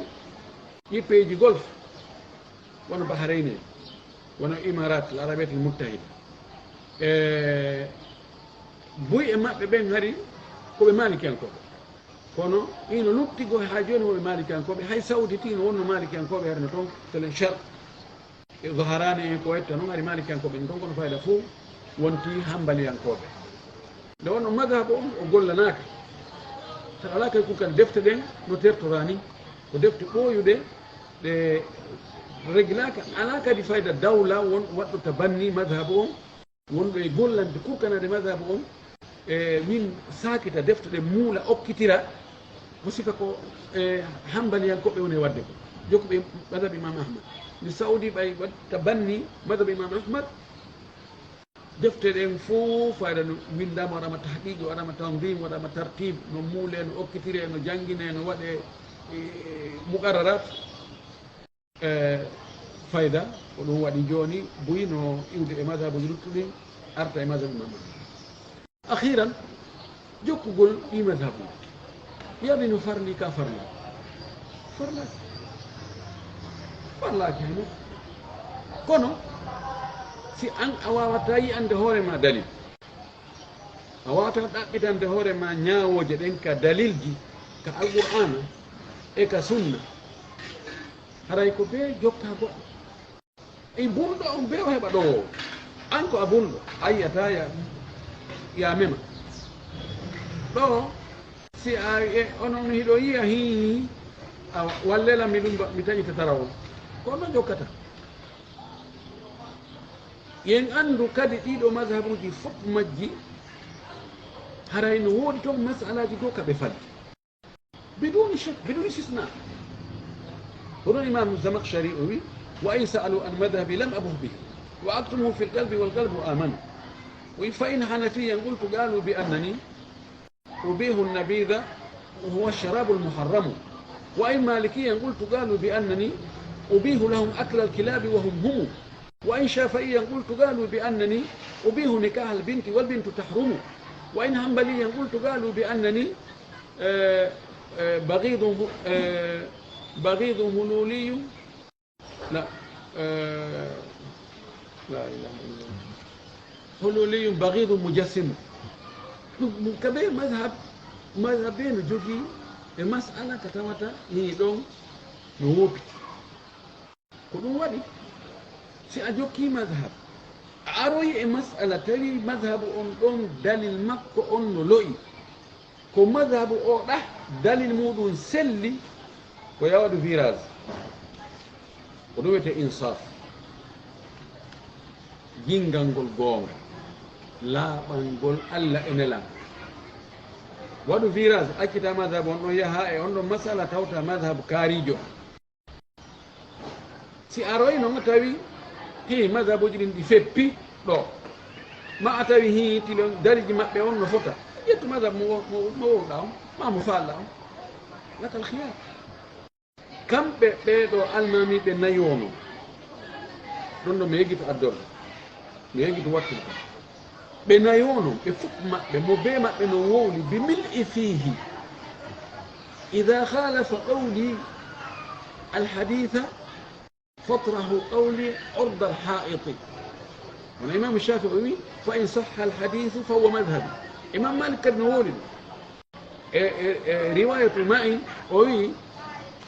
ƴippeeji golf, wano Bahrain en, wano Imarat al Arabiyatul Muttahida. E buy e maɓɓe ɓen hari ko ɓe Maalikiyankooɓe. Kono ino lutti go haa jooni wo ɓe Maalikiyankooɓe. Hay Saudi tigi no wonno Maalikiyankooɓe hari no toon, telen cher. E Zaharani en ko etta noon, hari Maalikiyankooɓe en toon, kono fayda fof wonti Hambaliyankooɓe. Nde wonno mazhab on o gollanaaka. Tan alaa kay ko kadi defte ɗen no tertoraa ni. Ko defte ɓooyuɗe, ɗe reglaaka, alaa kadi fayda dawla won waɗɗo tabanni mazhab on, wonɗo e gollande kurkanaade mazhab on, e min saakita defte ɗe muula okkitira, ko sifa ko e Hambaliyankooɓe woni e waɗde ko, jokkuɓe mazhab Imam Ahmad. Mi Saudi ɓay waɗta banni mazhab Imam Ahmad, defte ɗen fof fayda no winndaama, waɗaama tahqiq, waɗaama tanzim, waɗaama tartib, no muule, no okkitire, no janngine, no waɗe e muqarrarat. E fayda, ko ɗum waɗi jooni buy no iwde e mazhabuji luttuɗi, arta e mazhab Imam Ahmad. Akhiran, jokkugol ɗi mazhabuji. Yaɓi no farli ka farla. Farlaaki. Farlaaki heno. Kono, si an a waawata yi'ande hoore ma dalil, a waawata ɗaɓɓitande hoore ma ñaawooje ɗen ka dalilji, ka Alqur'aana e ka Sunna, haray ko bee jokka goɗɗo. E bunɗo on bee o heɓa ɗo. An ko a bunɗo, a yi'ata ya, ya mema. Ɗo, si a e onon hiɗo yi'a hii, a wallela mi ɗum ba-, mi taƴita tarawol. Ko non jokkata. Yen anndu kadi ɗiɗo mazhabuji fof majji, haray no woodi toon masalaaji goo ka ɓe falti. Biduni shak, biduni istisna. Hono Imam Zamakhshari o wi, "Wa in sa'alu an madhhabi lam abuh bihi, wa aktumuhu fil qalbi wal qalbu amanu." O wi, "Fa in hanafiyyan qultu qalu bi annani ubihu an-nabidha wa huwa ash-sharabu al-muharramu. Wa in malikiyyan qultu qalu bi annani ubihu lahum akla al-kilabi wa hum humu. Wa in shafi'iyyan qultu qalu bi annani ubihu nikah al-binti wal bintu tahrumu. Wa in hanbaliyyan qultu qalu bi annani, eh, eh, baghidun hu-, eh, baghidun hululiyyu." La, eh, la ilaha illallah. Hululiyun baghidun mujassimu. Ɗum, ɗum ka ɓe mazhab, mazhab ɓe no jogii e mas'ala ka tawata nii ɗon no woopiti. Ko ɗum waɗi, si a jokkii mazhab, a aroyi e mas'ala, tawi mazhabu on ɗon dalil makko on no lo'i, ko mazhabu o ɗah dalil muɗum selli, ko ya waɗu virage. Ko ɗum wiyetee insaf. Jinngal ngol goonga, laaɓal ngol Alla e Nelaaɗo. Waɗu virage, accita mazhabu on ɗon, yaha e on ɗon masala, tawta mazhabu kaariijo. Si aroy noon a tawi, hii, mazhabuuji ɗin ɗi feppi ɗo, ma a tawi, hii, tilon dariji maɓɓe on no fota, ƴettu mazhab mo, mo, mo wowɗa on, ma mo faalɗa on. Lakal khiyar. Kamɓe ɓee ɗoo almaamiiɓe nayo noon, ɗon ɗo mi yejjito addorde, mi yejjito wattude kam. Ɓe nayo noon, ɓe fof maɓɓe, mo bee maɓɓe no wowli, bi mil'i fiihi. Idha khalafa qawli al-haditha, fatrahu qawli urda al-ha'iti. Wano Imam Shafi'i o wi, "Fa in sahha al-hadithu fa huwa madhhabi." Imam Malik kadi no wowli ɗum. E, e, e riwayatu Ma'in, o wi,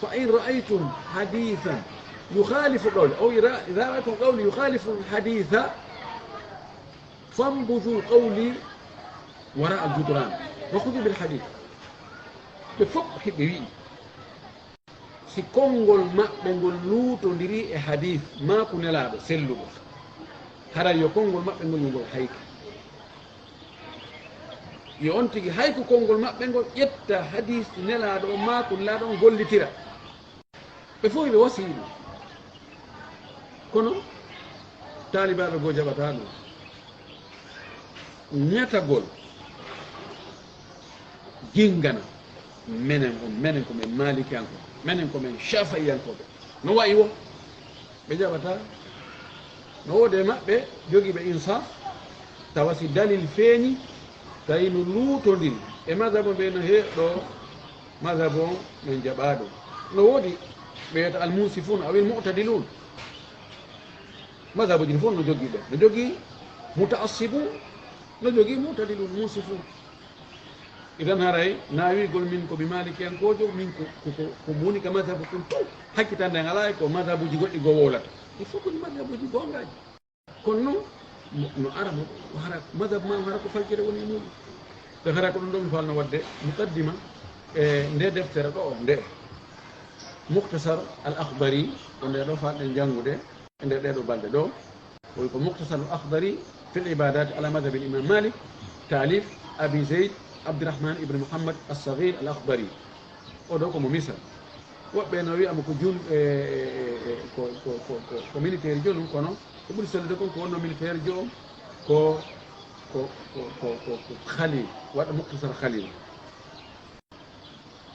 "Fa in ra'aytum hadithan yukhalifu qawli, aw ira-, idha ra'aytum qawli yukhalifu al-haditha, fanbudhu qawli wara al-judran, wa khudhu bil hadith." Ɓe fof hiɓe wi'i, si konngol maɓɓe ngol luutondiri e hadith maaku Nelaaɗo selluɗo, haray yo konngol maɓɓe ngol, yo ngol hayke. Yo on tigi hayku konngol maɓɓe ngol, ƴetta hadith Nelaaɗo on, maaku Nelaaɗo on, gollitira. Ɓe fof ɓe wasiyii ɗum. Kono taalibaaɓe goo jaɓataa ɗum. ŋatagol jingana. Menen on, menen ko men malikiyanko, menen ko men shafa'iyankoɓe. No wa'i wo? Ɓe jaɓata. No woodi e maɓɓe jogiiɓe insaf, tawa si dalil feeñi, tawi no luutondiri e madhabu ɓe no heeɗo madhabu on, men jaɓa ɗum. No woodi ɓe wiyata al-munsifun aw al-mu'tadilun. Madhabuji ɗin fof no jogii ɓe. No jogii muta'assibun, no jogii mu'tadilun, munsifun. Idan haray naawigol min ko mi malikiyankoojo, min ko, ko, ko, ko mi woni ka madhabu kun tun, hakkitande en alaa e ko madhabuji goɗɗi goo wowlata. Il faut ko ni madhabuji goongaaji. Kono noon, mo, no ara mo, hara madhab ma, hara ko falkere woni e muɗum. Te hara ko ɗum ɗo mi falno waɗde muqaddima e nde deftere ɗo, nde Mukhtasar al-Akhdari, ko nde ɗo falɗen janngude e nder ɗee ɗoo balɗe ɗo. Ko, ko Mukhtasar al-Akhdari fil ibadat ala madhhab al-Imam Malik, taalif Abi Zayd Abdurrahman ibn Muhammad as-Saghir al-Akhdari. O ɗo ko mo Misra. Woɓɓe no wi'a mo ko jul-, e, e, e, e, ko, ko, ko, ko, ko militaire jo ɗum, kono ko ɓuri sellude kon ko wonno militaire jo on ko, ko, ko Khalil, waɗa Mukhtasar Khalil.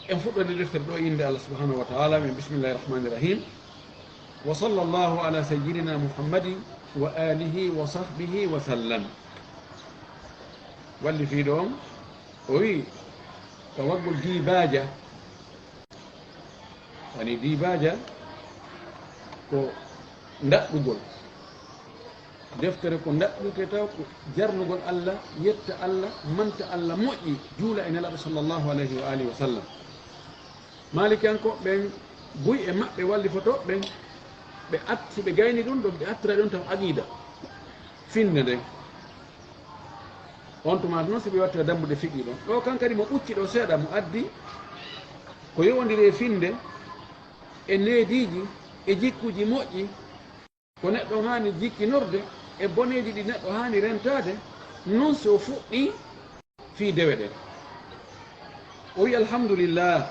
En fuɗɗori deftere ɗo innde Allah subhanahu wa ta'ala, min bismillahi rahmani rahim. Wa sallallahu ala sayyidina Muhammadin wa alihi wa sahbihi wa sallam. Walli fii ɗo on, o wi'i, tawaggol dibaja, yani dibaja ko ndaɗɗugol. Deftere ko ndaɗɗirte taw ko jarnugol Allah, yetta Allah, manta Allah, moƴƴi, juula e Nelaaɗo sallallahu alayhi wa alihi wa sallam. Maalikiyanko ɓen, buy e maɓɓe wallifotooɓe ɓen, ɓe at-, si ɓe gayni ɗum ɗon, ɓe attira ɗum taw aqida. Finde nden. On tuma noon si ɓe wattira dambuɗe fiqi ɗon. Ɗo kan kadi mo ɓucci ɗo seeɗa, mo addi ko yowondiri e finde, e neediiji, e jikkuuji moƴƴi, ko neɗɗo haani jikkinorde e boneeji ɗi neɗɗo haani rentaade, non si o fuɗɗii fii dewe ɗen. O wi'i, alhamdulillah,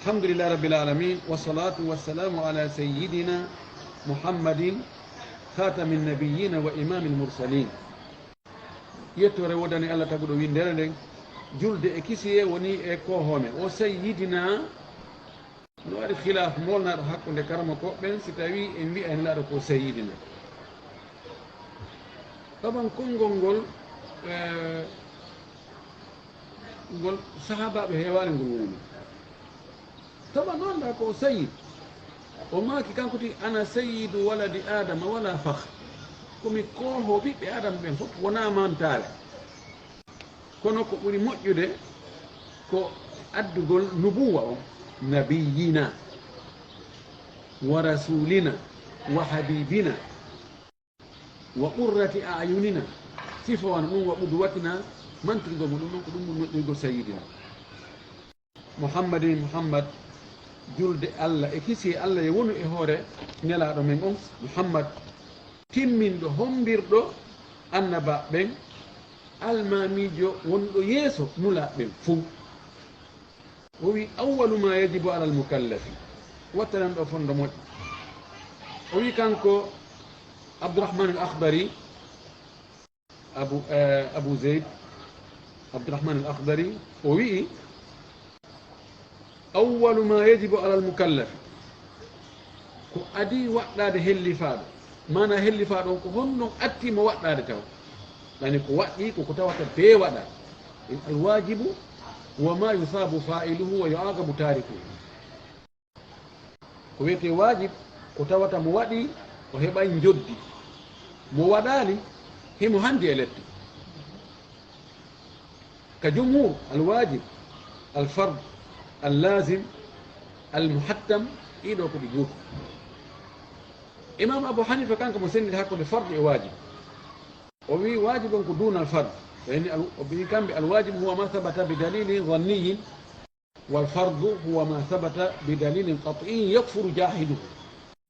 alhamdulillah rabbil alamin, wa salatu wa salamu ala sayyidina Muhammadin, khatamin nabiyyina wa imamil mursalin. Yettoore woodani Allah taguɗo winndere nden, julde e kisiyee woni e koohoomen. O sayyidina No waɗi khilaaf moolnaaɗo hakkunde karamokooɓe ɓen si tawii en wi'ay Nelaaɗo ko sayyidina. Taban konngol ngol, eh, ngol sahaabaaɓe heewaani ngol wowli. Taban no anndaa ko o sayyid. O maaki kanko tigi, "Ana sayyidu waladi Aadama wala fakhr." Ko mi koohoo ɓiɓɓe Aadama ɓen fof, wonaa mantaare. Kono ko ɓuri moƴƴude ko addugol nubuwa on, nabiyyina wa rasulina wa habibina wa qurrati a'yunina, sifa wano ɗum wa qudwatina, mantirgol mo ɗum ɗon ko ɗum ɓuri moƴƴirgol sayyidina. Muhammadin Muhammad, julde Allah e kisiyee Allah yo wonu e hoore Nelaaɗo men on, Muhammad, timminɗo, hombirɗo annabaaɓe ɓen, almaamiijo wonɗo yeeso Nulaaɓe ɓen fow. O wi, "Awwalu ma yajibu alal mukallafi." Wattanen ɗo fondo moƴƴo. O wi kanko Abdurrahman al-Akhdari, Abu, eh, Abu Zayd Abdurrahman al-Akhdari, o wi'i, "Awwalu ma yajibu alal mukallafi," ko adii waɗɗaade hellifaaɗo. Maana hellifaaɗo on ko honno atti mo waɗɗaade taw? Ɗani ko waɗɗii ko ko tawata bee waɗa. In alwajibu huwa ma yusabu fa'iluhu wa yu'aqabu tarikuhu. Ko wiyetee waajib, ko tawata mo waɗii, o heɓay njoddi. Mo waɗaali, himo handi e lette. Ka jumhur, alwaajib, alfard, allaazim, almuhattam, ɗii ɗoo ko ɗi gootu. Imam Abu Hanifa kanko mo senndiri hakkunde fard e waajib. O wi'i waajib on ko duunal fard. Yani al-, o wi'i kamɓe alwaajib huwa ma sabata bi dalilin zanniyin. Wal fardu huwa ma sabata bi dalilin qat'iyyin yakfuru jahiduhu.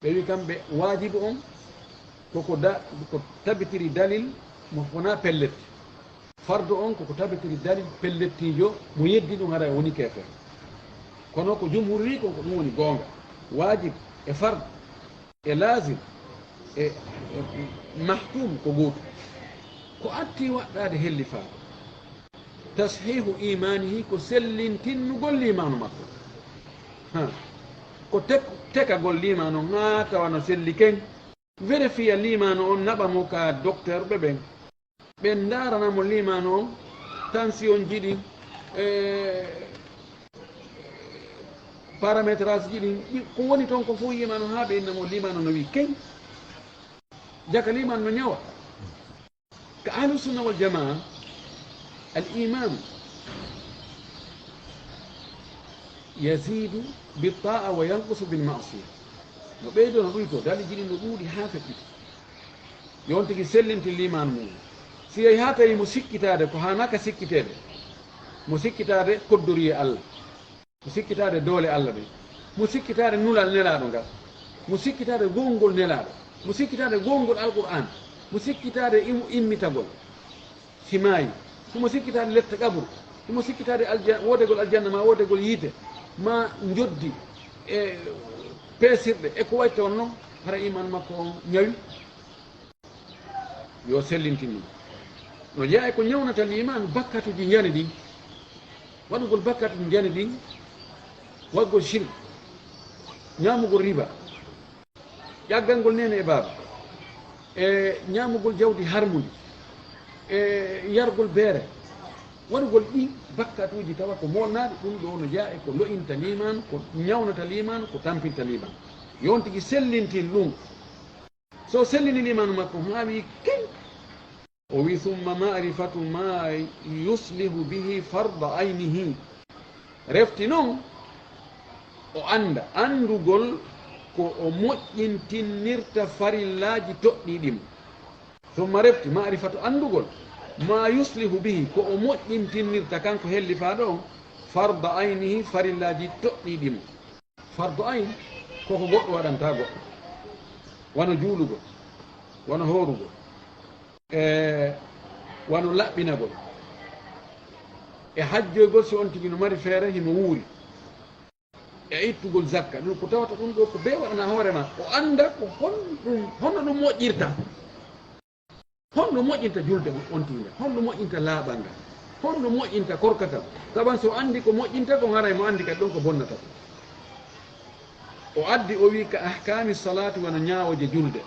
Ɓe wi kamɓe waajibu on koko da-, ko tabitiri dalil mo wona pellet. Fardu on koko tabitiri dalil pellettiijo mo yeddi ɗum haray woni keefeer. Kono ko jumhur wi kon ko ɗum woni goonga. Waajib e fard e laazim e, e mahkum ko gootu. Ko atti waɗɗaade hellifaaɗo. Tashihu imanihi, ko sellintinnugol liimaanu makko. Ha. Ko tek-, tekagol liimaanu on haa tawa no selli ken. Vérifiya liimaanu on, naɓa mo ka docteur ɓe ɓen. Ɓen ndaarana mo liimaanu on, tension ji ɗin, e, paramétrage ji ɗin, ɗi, ko woni toon ko fof liimaanu haa ɓe inna mo liimaanu no wi'i ken. Jaka liimaanu no ñawa. Ka ahlu sunna wal jamaa, al iman yazidu bi ta'a wa yanqusu bil ma'siya. No ɓeydo no ɗuyto, daliji ɗin no ɗuuɗi haa feƴƴiti. Yo on tigi sellintin liimaanu mum. Si yehi haa tawi mo sikkitaade ko haanaka sikkiteede, mo sikkitaade koddoriye Allah. Mo sikkitaade doole Allah ɗen. Mo sikkitaade nulal Nelaaɗo ngal. Mo sikkitaade gongol Nelaaɗo. Mo sikkitaade gongol Alqur'aan. Mo sikkitaade im-, immitagol. Si maayi. Himo sikkitaade lette qabru. Himo sikkitaade alja-, woodegol aljanna maa woodegol yiite. Maa njoddi e peesirɗe e ko wayi toon non. Hara iman makko on ñawi. Yo sellintin ɗum. No jeyaa e ko ñawnata liimaanu, bakkatuuji njani ɗin. Waɗugol bakkatuuji njani ɗin, waɗugol shirk, ñaamugol riba, ƴaggangol neene e baaba, e ñaamugol jawdi harmundi, e yargol beere. Waɗugol ɗin bakkatuuji tawa ko moolnaaɗi, ɗum ɗo no jeyaa e ko lo'inta liimaanu, ko ñawnata liimaanu, ko tampinta liimaanu. Yo on tigi sellintin ɗum. So sellini liimaanu makko, haa wi ken. O wi, "Summa ma'rifatu ma yuslihu bihi farda aynihi." Refti non, o annda, anndugol ko o moƴƴintinirta farillaaji toɗɗiiɗi mo. Summa refti, ma'rifatu anndugol, ma yuslihu bihi, ko o moƴƴintinirta kanko hellifaaɗo on, farda aynihi, farillaaji toɗɗiiɗi mo. Fardu ayn ko ko goɗɗo waɗanta goɗɗo, wano juulugol, wano hoorugol, e wano laɓɓinagol, e hajjoygol si on tigi no mari feere himo wuuri, e ittugol zakka. Ɗum ko tawata ɗum ɗo ko bee waɗana hoore ma, o annda ko honɗum, honno ɗum moƴƴirta. Honno moƴƴinta julde on tigi ngal? Honno moƴƴinta laaɓal ngal? Honno moƴƴinta korka kan? Saban so anndi ko moƴƴinta kon, haray mo anndi kadi ɗon ko bonnata kon. O addi, o wi, "Ka ahkaami salaati, wano ñaawooje julde,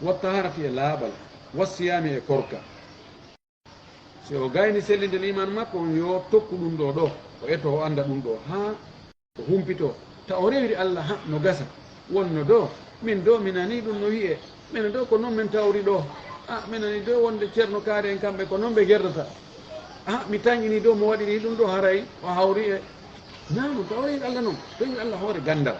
wa taharati, e laaɓal, wa siyaami, e korka." Si o gayni sellinde liimaan makko on, yo tokku ɗum ɗo ɗo, o eto, o annda ɗum ɗo, haa o humpito, ta o rewiri Allah, ha, no gasa. Wonno do, min do, mi nani ɗum no wi'e. Min do, ko non min tawri ɗo. A, mi nani do, wonde Ceerno Kaari en kamɓe, ko non ɓe gerdata. A, mi tañini do, mo waɗiri ɗum ɗo, haray o hawri e. Naa ɗum, ta o rewiri Allah non. Rewiri Allah hoore gandal.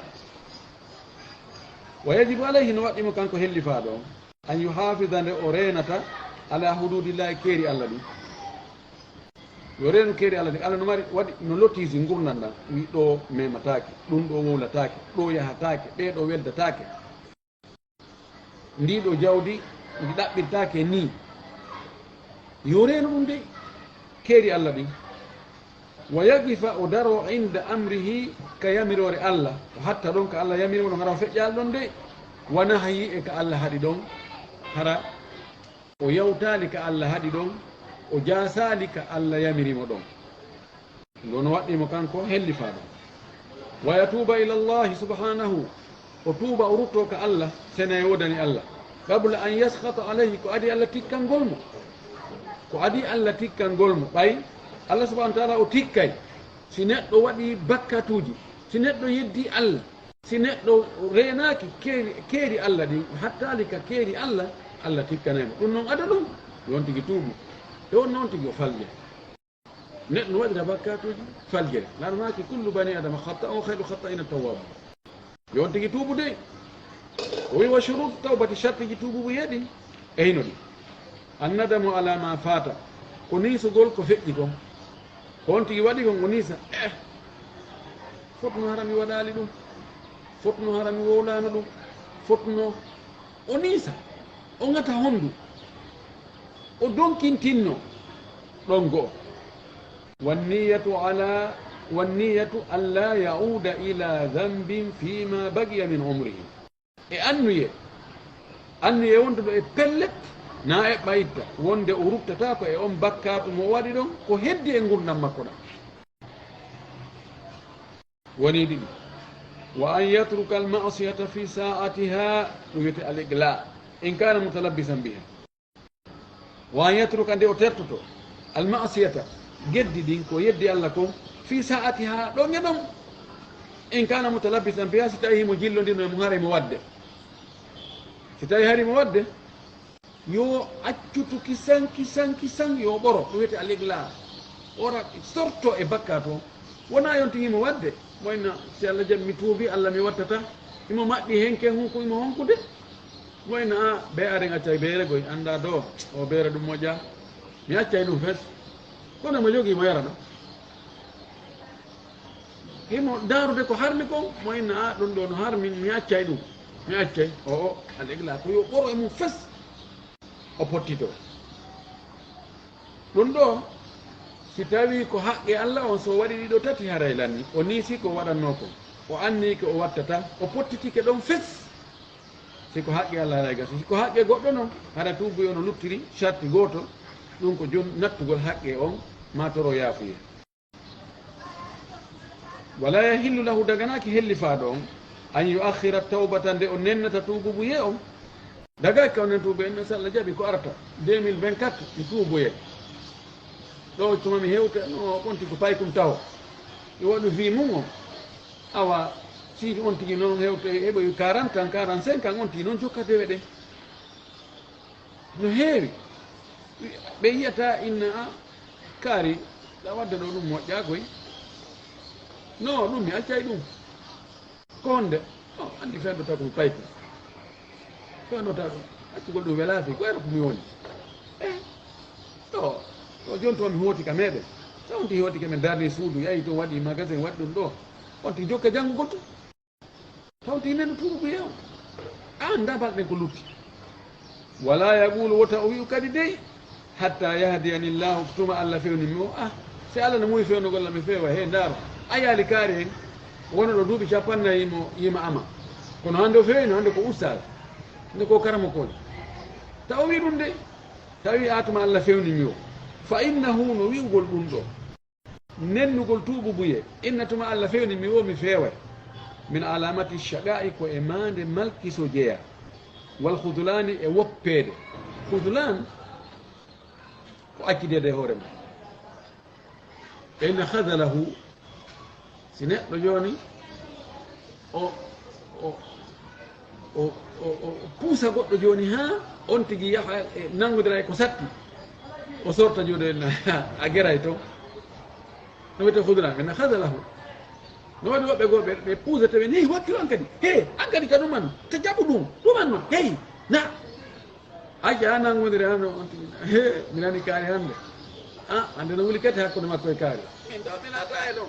Wa yajibu alayhi, no waɗɗi mo kanko hellifaaɗo on. An yuhafida, nde o reenata, ala hududillahi, keeri Allah ɗin. Yo reenu keeri Allah ɗin. Allah no mari, waɗi, no lotisi ngurndan ɗan. Wi ɗo memataake, ɗum ɗo wowlataake, ɗo yahaataake, ɓee ɗo weldataake. Ndii ɗo jawdi ndi ɗaɓɓirtaake nii. Yo reenu ɗum dey, keeri Allah ɗin. Wa yaqifa, o daro, inda amrihi, ka yamiroore Allah, o hatta ɗon ka Allah yamiri mo ɗon, hara o feƴƴaali ɗon de, wa nahyi, e ka Allah haɗi ɗon, hara o yawtaali ka Allah haɗi ɗon, o jaasaali ka Allah yamiri mo ɗon. Ɗum ɗo no waɗɗi mo kanko hellifaaɗo. Wa yatuuba ila Allahi subhanahu, o tuuba, o rutto ka Allah, sene e wodani Allah. Qabla an yaskhata alayhi, ko adi Allah tikkangol mo. Ko adi Allah tikkangol mo. Ɓay Allah subhanahu wa ta'ala o tikkay. Si neɗɗo waɗi bakkatuuji, si neɗɗo yeddi Allah, si neɗɗo reenaaki keeri, keeri Allah ɗin, o hattaali ka keeri Allah, Allah tikkanay mo. Ɗum non ada ɗum, yo on tigi tuubu. E on non tigi o falje. Neɗɗo no waɗira bakkatuuji faljere. Laaranaaki, "Kullu bani Adama khatta'un wa khayru khatta'ina tawwabun." Yo on tigi tuubu dey. O wi, "Wa shurutu tawbati, shartiji tuubu bu yeeɗi." E hino ɗi. Annadamu ala ma fata. Ko niisugol ko feƴƴi kon. Ko on tigi waɗi kon, o niisa. Eh, fotno hara mi waɗaali ɗum. Fotno hara mi wowlaano ɗum. Fotno O niisa, o ŋata hondu, o donkintinno ɗon go'o. Wanniyatu ala, wanniyatu an la ya'uda ila dhanbin fima baqiya min umrihi. E annuye, annuye wonduɗo e pellet, Na eɓɓa itta wonde o ruttataako e on bakkaatu mo o waɗi ɗon ko heddi e ngurndan makko ɗan. Woni ɗiɗi. Wa an yatruka al ma'siyata fi sa'atiha, ɗum wiyete al igla, in kana mutalabbisan biha. Wa an yatruka, nde o tertoto, al ma'siyata, geddi ɗin ko yeddi Allah kon, fi sa'atiha, ɗon e ɗon. In kana mutalabbisan biha, si tawi himo jillondino e mo haray mo wadde. Si tawi hari mo wadde, yo accutu kisan, kisan, kisan, yo ɓoro, ɗum wiyete al igla. Ora sorto e bakkaatu on. Wona yonti himo wadde, mo inna, si Allah jaɓi mi tuubi, Allah mi wattata. Himo maɓɓi hen ken hunko himo honkude. Mo inna, a, be aden accay beere goy, anda do, o beere ɗum moƴƴa. Mi accay ɗum fes. Kono mo jogi mo yara ɗo. Himo daarude ko harmi kon, mo inna, a, ɗum ɗo no harmi, mi accay ɗum. Mi accay, o, o, al igla, ko yo ɓoro e mum fes. O pottito. Ɗum ɗo, si tawi ko haqqe Allah on, so waɗi ɗiɗo tati haray lanni, o niisi ko waɗannoo kon, o anniike o wattata, o pottitike ɗon fes. Si ko haqqe Allah haray gasa, si ko haqqe goɗɗo non, hara tuubuye on no luttiri, sarti gooto, ɗum ko jon nattugol haqqe on, ma toro yaafuye. Wala yahillu lahu, daganaaki hellifaaɗo on, an yu'akhkhira tawbata, nde o nennata tuububuye on. Dagaaki ka o nen tuubuye, en, so Allah jaɓi ko arata, deux mille vingt-quatre, mi tuubuye. Ɗo tuma mi hewta, no, on tigi ko paykum taho. Mi waɗu vie mum on. Awa, si on tigi non hewta, heɓoy quarante ans, quarante-cinq ans, on tigi non jokka dewe ɗe. No heewi. Ɓe yiyata inna a kaari, ɗa wadda ɗo ɗum moƴƴa koy. No, ɗum mi accay ɗum. Ko honde? O anndi fenɗo taw ko mi payti. Fenɗo taw ɗum. Accugol ɗum welaaki, ko era ko mi woni. Eh, to, to jon to mi hooti ka meɗen. Taw on ti hooti ka men darni suudu, yahi to waɗi magasin, waɗi ɗum ɗo. On ti jokka janngugol to. Tawti nenu tuubuye on. An da balɗen ko lutti. Wala yaqulu, wota o wi'u kadi dey, hatta yahdiyani Llahu, tuma Allah fewni mi o. Ah, si Allah no muyi fewnugol lam, mi fewa he ndaaro. A yaali kaari hen, wono ɗo duuɓi cappannayi mo yima ama. Kono hande o fewino, hande ko ustaz. Hande ko karamokoojo. Ta o wi ɗum de, tawi a tuma Allah fewni mi o. Fa innahu, no wi'ugol ɗum ɗo. Nennugol tuububuye, inna tuma Allah fewni mi o mi feeway. Min alamati shaqa'i, ko e maande malkiso jeya. Wal khudlani, e woppeede. Khudlan ko accideede e hoore mum. Inna khadalahu, si neɗɗo jooni o, o, o, o, o puusa goɗɗo jooni haa on tigi yaha e nanngodira e ko satti, o sorta jooni en a geray toon. No wiyetee khudlan, min khadalahu. No waɗi woɓɓe goo ɓe, ɓe puusata ɓe, "Hey, wakkilo an kadi. Hey, an kadi ka ɗum an. Te jaɓu ɗum. Ɗum an non. Hey, na." Acca, an nanngodiri an on tigi. He, mi nani kaari hannde. Ah, hannde no wuli kadi hakkunde makko e kaari. Min ɗo, mi naata e ɗon.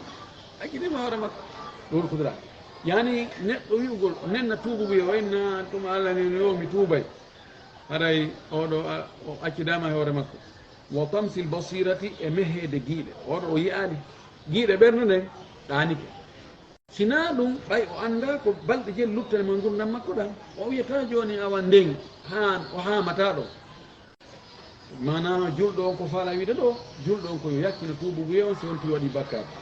Accidima hoore makko. Ɗum khudlan. Yani neɗɗo wi'ugol, nenna tuububuye, o inna tuma Allah ni, yo mi tuubay. Haray oɗo a, o accidaama e hoore makko. Wa tamsil basirati, e meheede giiɗe. Oɗo o yi'aali. Giiɗe ɓernde nden ɗaanike. Si naa ɗum, ɓay o anndaa ko balɗe jeɗɗi luttane mo e ngurndan makko ɗan, o wiyataa jooni awa nden haan o haamataa ɗon. Maanaa julɗo on ko faalaa wiide ɗoo, julɗo on ko yo yakkino tuububuye on si on tigi waɗii bakkaatu.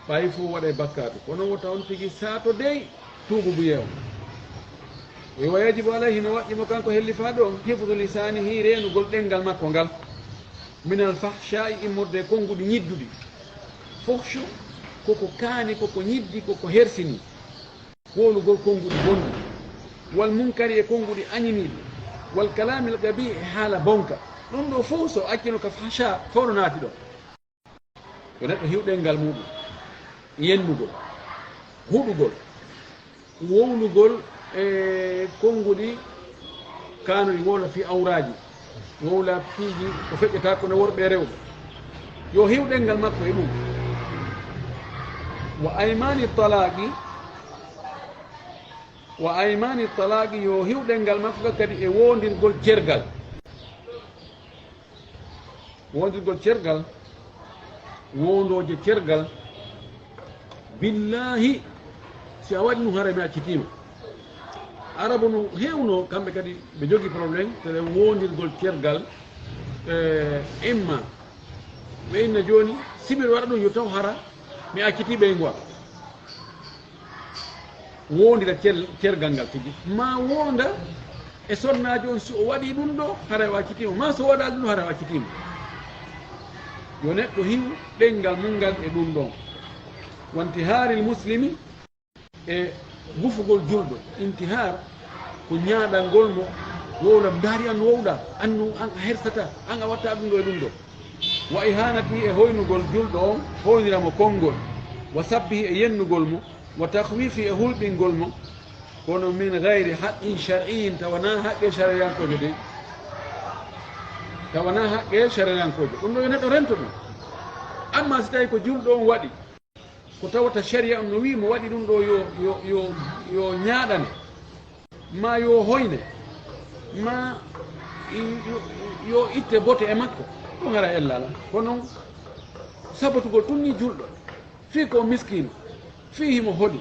Ɓay fow waɗay bakkaatu, kono wota on tigi saato dey tuububuye on. E wa yajibu alayhi, no waɗɗi mo kanko hellifaaɗo on, hifdu lisaanihi, reenugol ɗemngal makko ngal, minal fahshaa'i, immorde e konnguɗi ñidduɗi. Fuhshu ko ko kaani, ko ko ñiddi, ko ko hersini. Wowlugol konnguɗi bonɗi, wal munkari, e konnguɗi añiniiɗi, wal kalaamil gabii, e haala bonka. Ɗum ɗoo fow so accino ka fahsha, fow no naati ɗon. Yo neɗɗo hiw ɗemngal muuɗum, yennugol, huɗugol, wowlugol e konnguɗi kaanoɗi, wowla fii awraaji, wowla piiji ko feƴƴata ko no worɓe e rewɓe. Yo hiw ɗemngal makko e ɗum. Wa aymaani talaaqi, wa aymaani talaaqi, yo hiw ɗemngal makko kadi e woondirgol cergal. Woondirgol cergal, woondooje cergal, billaahi, si a waɗi ɗum, haray mi accitiima. Arabu no heewno, kamɓe kadi ɓe jogii problème, tele wondirgol cergal, e, imma. Ɓe inna jooni, si miɗo waɗa ɗum, yo taw hara mi accitii ɓeyngu am. Wondira cel-, cergal ngal tigi. Ma wonda e sonnaajo on, si o waɗii ɗum ɗo, haray o accitiima. Ma so waɗaali ɗum, haray o accitiima. Yo neɗɗo hiw ɗenngal mum ngal e ɗum ɗon. Wantihaaril muslimi, e gufugol julɗo. Intihaar ko ñaaɗangol mo, wowla, ndaari an wowɗa, an no an a hersataa, an a watta ɗum ɗo e ɗum ɗo. Wa ihanati, e hoynugol julɗo on, hoynira mo konngol. Wa sabbihi, e yennugol mo. Wa takhwifi, e hulɓingol mo. Kono min gayri haqqin shar'iyyin, tawa na haqqe shariyankoojo de. Tawa na haqqe shariyankoojo. Ɗum ɗo yo neɗɗo rento ɗum. Amma si tawi ko julɗo on waɗi, ko tawata sharia on no wi'i mo waɗi ɗum ɗo yo, yo, yo, yo ñaaɗane, ma yo hoyne, ma i-, yo, yo itte bote e makko, ɗum hara ella alaa. Kono sabatugol tun ni julɗo, fii ko miskiino, fii himo hoɗi,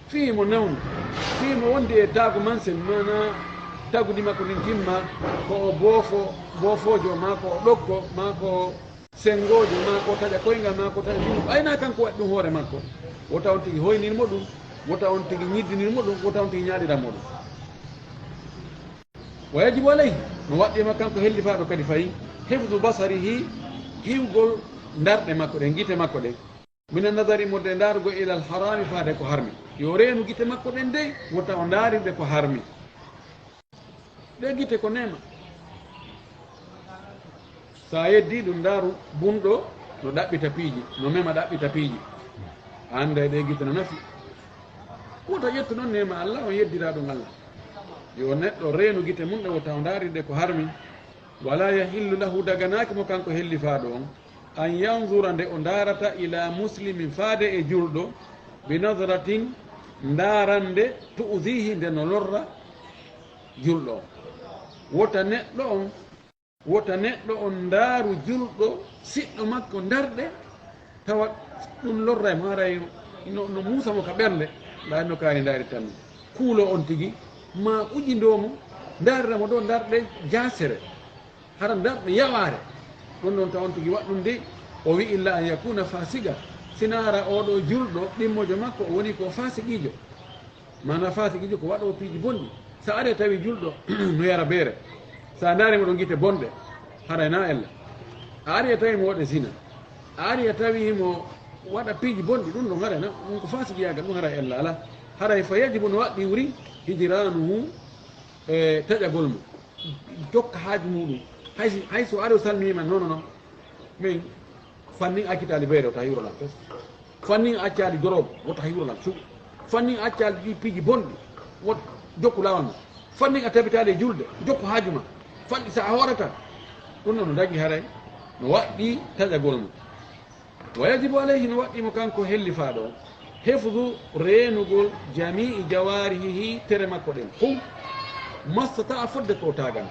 fii himo nawni, fii himo wondi e taagu mansen, mana tagudi makko ndin timma, ko o boofo, boofoojo, ma ko o ɗokko, ma ko sengoojo, ma ko taƴa koyngal, ma ko taƴa junngo. Ɓay na kanko waɗi ɗum hoore makko, wota on tigi hoynir mo ɗum, wota on tigi ñiddinir mo ɗum, wota on tigi ñaaɗira mo ɗum. Wa yajibu alayhi, no waɗɗi e makko kanko hellifaaɗo kadi fayi, hifdu basarihi, hiwgol ndarɗe makko ɗen, gite makko ɗen. Mina nadari, mo de ndaarugol, ilal harami, faade ko harmi. Yo reenu gite makko ɗen dey, wota o ndaarirɗe ko harmi. Ɗe gite ko neema. Sa yeddii ɗum, ndaaru bunɗo no ɗaɓɓita piiji, no mema ɗaɓɓita piiji. A annday ɗe gite no nafi. Wota ƴettu ɗon neema Allah, on yeddira ɗum Allah. Yo neɗɗo reenu gite mum ɗe, wota o ndaarirɗe ko harmi. Wala yahillu lahu, daganaaki mo kanko hellifaaɗo on, an yanzura, nde o ndaarata, ila muslimin, faade e julɗo, bi nazratin, ndaarande, tu'zihi, nde no lorra julɗo on. Wota neɗɗo on, wota neɗɗo on ndaaru julɗo, siɗɗo makko, ndarɗe, tawa ɗum lorray mo, haray no, no muusa mo ka ɓernde, ndaa no kaari ndaari tan. Kuulo on tigi, ma ujindoo mo, ndaarira mo ɗo ndarɗe jaasere. Hara ndarɗe yawaare. Ɗum ɗon taw on tigi waɗɗum de, o wi'i, illa an yakuna fasiga, sinara oɗo julɗo, ɗimmojo makko, o woni ko fasiqiijo. Mana fasiqiijo ko waɗoowo piiji bonɗi. Sa ari a tawi julɗo no yara beere, sa ndaari mo ɗo gite bonɗe, haray na ella. A ari a tawi mo waɗa zina, a ari a tawi mo waɗa piiji bonɗi, ɗum ɗon haray na, ɗum ko fasiqiyaagal, ɗum haray ella alaa. Haray fa yajibu, no waɗɗi wuri, hijranuhu, e taƴagol mo, jokka haaju muɗum. Hay si, hay so ari o salminiima, non, non, non. Min fannin accitaali beere, wota hiwro lan fes. Fannin accaali dorobo, wota hiwro lan suɓi. Fannin accaali ɗi piiji bonɗi, wot jokku laawol ma. Fannin a tabitaali e julde, jokku haaju ma. Fannin sa a hoorata. Ɗum non no dagi haray, no waɗɗi taƴagol mo. Wa yajibu alayhi, no waɗɗi mo kanko hellifaaɗo on, hifdu, reenugol, jami'i jawarihihi, tere makko ɗen fow, mastata'a, fodde ko taagana.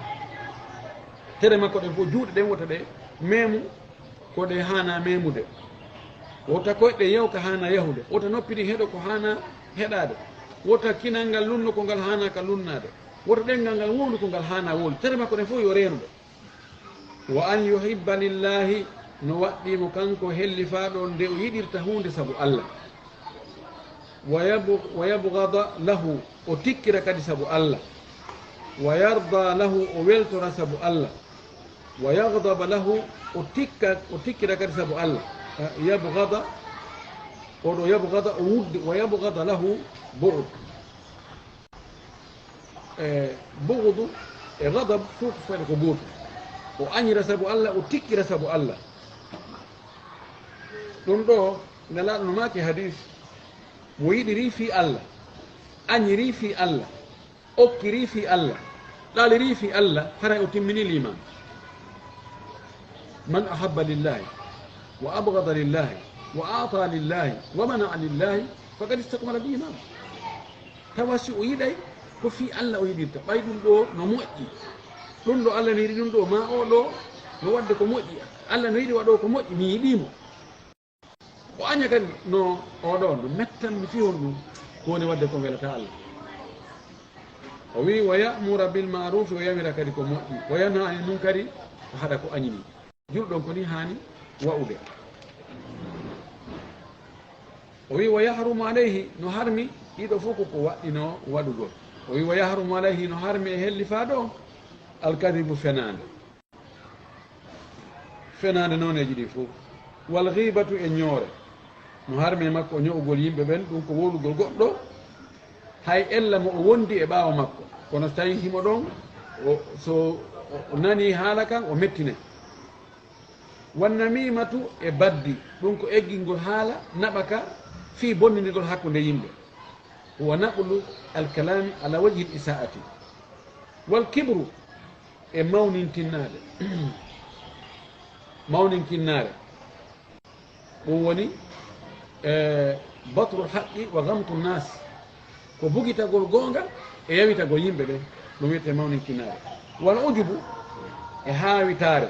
Tere makko ɗen fow, juuɗe ɗen wota ɗe meemu ko ɗe haana meemude. Wota koyɗe yew ka haana yahude. Wota noppi ɗin heɗo ko haana heɗaade. Wota kinal ngal lunno ko ngal haana ka lunnaade. Wota ɗenngal ngal wowlu ko ngal haana wowlu. Tere makko ɗen fow yo reenude. Wa an yuhibba lillahi, no waɗɗii mo kanko hellifaaɗo on nde o yiɗirta huunde sabu Allah. Wa yabu-, wa yabgada lahu, o tikkira kadi sabu Allah. Wa yarda lahu, o weltora sabu Allah. Wa yagdaba lahu, o tikka, o tikkira kadi sabu Allah. Eh, yabgada, oɗo yabgada, o wuddi, wa yabgada lahu, bu'd. E bughdu e ghadab fof ko fayda ko gootum. O añira sabu Allah, o tikkira sabu Allah. Ɗum ɗo, Nelaaɗo no maaki hadis, mo yiɗiri fii Allah, añiri fii Allah, okkiri fii Allah, ɗaliri fii Allah, haray o timmini liimaan. Man ahabba lillahi, wa abghada lillahi, wa a'ta lillahi, wa mana'a lillahi, faqad istakmala al-iman. Tawa si o yiɗay, ko fii Allah o yiɗirta. Ɓay ɗum ɗo no moƴƴi. Ɗum ɗo Allah no yiɗi ɗum ɗo, ma o ɗo no waɗde ko moƴƴi. Allah no yiɗi waɗo ko moƴƴi, mi yiɗii mo. O aña kadi no o ɗo, no mettan mi fii honɗum ko woni waɗde ko welata Allah. O wi, "Wa ya'mura bil ma'rufi", o yamira kadi ko moƴƴi, "wa yanha anil munkari", o haɗa ko añini. Julɗo on ko ni haani wa'ude. O wi, "Wa yahrumu alayhi", no harmi, ɗiɗo fof ko ko waɗɗinoo waɗugol. O wi, "Wa yahrumu alayhi", no harmi e hellifaaɗo on, "al kadibu", fenaande. Fenaande nooneeji ɗi fof. "Wal ghibatu", e ñoore. No harmi e makko ño'ugol yimɓe ɓen, ɗum ko wowlugol goɗɗo, hay ella mo o wondi e ɓaawo makko. Kono so tawii himo ɗon, o, so o, o nanii haala kan, o mettinay. "Wan namimatu", e baddi, ɗum ko eggingol haala, naɓa ka fii bonnindirgol hakkunde yimɓe. "Huwa naqlu al kalami ala wajhi al isaati." "Wal kibru", e mawninkinnaade. Mawninkinnaare. Ɗum woni, e, batrul haqqi wa gamtu nas. Ko bugitagol goonga e yawitagol yimɓe ɓen. Ɗum wiyetee mawninkinnaare. "Wal ujubu", e haawitaare.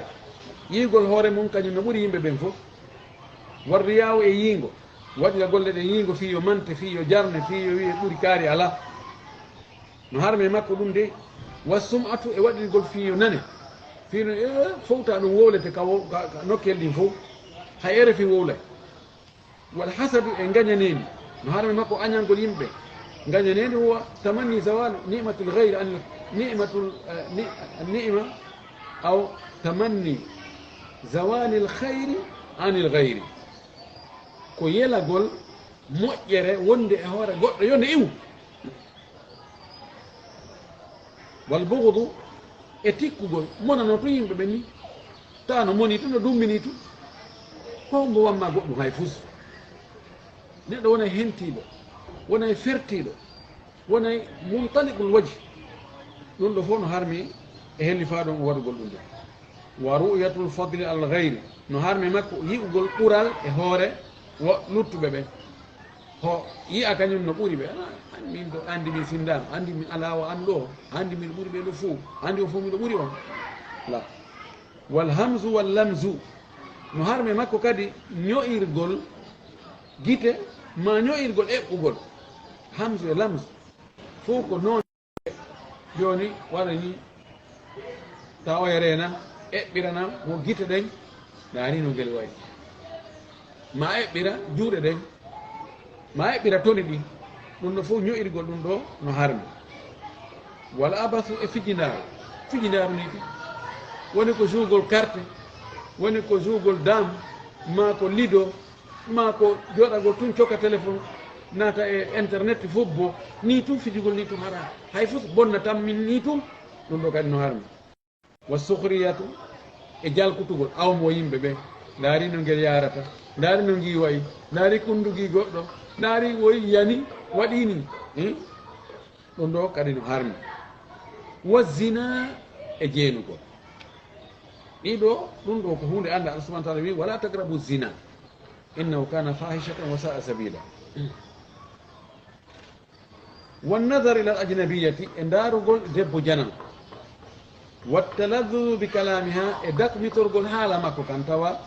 Yi'ugol hoore mum kañum no ɓuri yimɓe ɓen fof. "War riyaawu", e yiingo. Waɗira golle ɗen yiingo fii yo mante, fii yo jarne, fii yo wi'e ɓuri kaari alaa. No harmi e makko ɗum de. "Was sum'atu", e waɗirgol fii yo nane. Fii no, e, fowta ɗum wowlete ka wo-, ka, ka nokkel ɗin fof. Hay R F I wowlay. "Wal hasadu", e ngañaneendi. No harmi e makko añangol yimɓe. Ngañaneendi, "huwa tamanni zawal ni'matul ghayri anil, ni'matul, eh, ni-, ni'ma aw tamanni zawalil khayri anil ghayri." Ko yelagol moƴƴere wonde e hoore goɗɗo yo nde iwu. "Wal bughdu", e tikkugol, monano tun yimɓe ɓen ni, tawa no moni tun, no dummini tun, ko hombo wamma goɗɗum hay fus. Neɗɗo wonay hentiiɗo, wonay fertiiɗo, wonay muntaliqul wajhi. Ɗum ɗo fof no harmi e hellifaaɗo on waɗugol ɗum ɗo. "Wa ru'yatul fadli al ghayri", no harmi makko yi'ugol ɓural e hoore wo luttuɓe ɓen. Ho yi'a kañum no ɓuri ɓe. "Ah, an min ɗo, andi min sindaama, andi min alaa o an ɗo, andi min ɓuri ɓe ɗo fof, andi o fof miɗo ɓuri on." La. "Wal hamzu wal lamzu", no harmi makko kadi ño'irgol gite, ma ño'irgol eɓɓugol. Hamzu e lamzu, fof ko noon. Jooni waɗa ni, tawa oya reena, eɓɓirana mo gite ɗen, ndaari no ngel wayi. Ma eɓɓira juuɗe ɗen, ma eɓɓira toni ɗin. Ɗum ɗo fof ño'irgol ɗum ɗo no harmi. Wal abasu e fijindaaru. Fijindaaru ni ɗum. Woni ko jouegol carte, woni ko jouegol dame, ma ko lido, ma ko jooɗagol tun coka téléphone, naata e internet fof bo, ni tun fijugol ni tun haɗa. Hay fof bonna tan min ni tun, ɗum ɗo kadi no harmi. Wa sukhriyatu, e jalkutugol, awmo yimɓe ɓe, ndaari no ngel yaarata, ndaari no ngi wayi, ndaari kundugi goɗɗo, ndaari woyi yani, waɗi ni. Hmm? Ɗum ɗo kadi no harmi. Wa zina, e jeenugol. Ɗiɗo, ɗum ɗo ko huunde annde Allah subhanahu wa ta'ala wi, "Wala taqrabu zina, innahu kana fahishatan wa sa'a sabila." Wan nazar ila al ajnabiyati, e ndaarugol debbo janano. Wat taladdu bi kalamiha, e dakmitorgol haala makko kan, tawa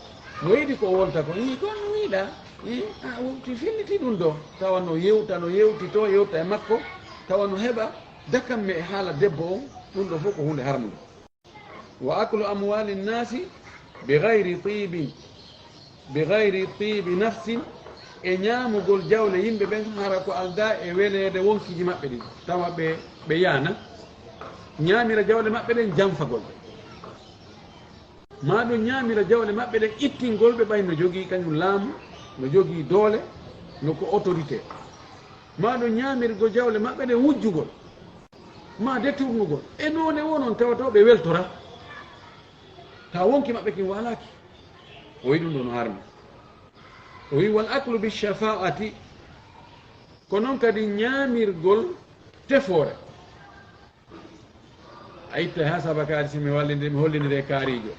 no yiɗi ko o wolta ko, "Ii, ko no wiɗa? Ii, a wonti filliti ɗum ɗo." Tawa no yewta, no yewtito, yewta e makko, tawa no heɓa dakamme e haala debbo on, ɗum ɗo fof ko huunde harmunde. Wa aklu amwali nnasi bi ghayri tibi, bi ghayri tibi nafsin, e ñaamugol jawle yimɓe ɓen hara ko aldaa e weleede wonkiji maɓɓe ɗin, tawa ɓe, ɓe yaana ñaamira jawle maɓɓe ɗen janfagol ɓe. Ma ɗum ñaamira jawle maɓɓe ɗen ittingol ɓe ɓay no jogii kañum laamu, no jogii doole, no ko autorité. Ma ɗum ñaamirgol jawle maɓɓe ɗen wujjugol, ma deturnugol. E noone wo non tawata ɓe weltora. Tawa wonki maɓɓe kin waalaaki. O wi ɗum ɗo no harmi. O wi, "Wal aklu bi shafa'ati", ko non kadi ñaamirgol tefoore. A itta ha saba kaari si mi wallinde, mi hollinire kaarijo.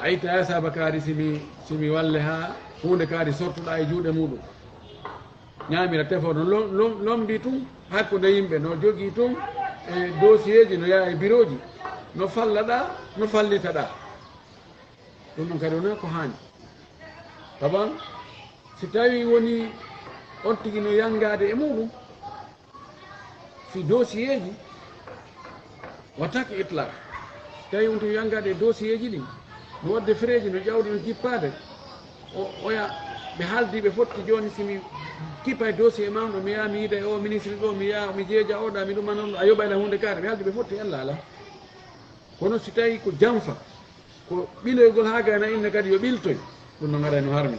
A itta ha saba kaari si mi, si mi walle ha huunde kaari sortuɗa e juuɗe muɗum. Ñaamira tefo no lom-, lom-, lombi tun hakkunde yimɓe, no jogii tun e dossier ji, no yaha e birooji, no fallaɗa, no fallitaɗa. Ɗum ɗum kadi wonaa ko haani. Taban, si tawii woni on tigi no yanngaade e muɗum, Si dossier ji, wattake itlaq. Tawi on to yangade dossier ji ɗin, no wadde freeji, no ƴawdi no jippaade. O, oya, ɓe haaldi ɓe fotti jooni, si mi kippa e dossier mawɗo, mi yaha mi yiida e o ministre ɗo, mi yaha mi jeeja oɗa, mi ɗuma noon, a yoɓayla huunde kaare, ɓe haaldi ɓe fotti, ella ala. Kono si tawi ko janfa, ko ɓiloygol haa gayna inne kadi yo ɓiltoy, ɗum no ngaray no harmi.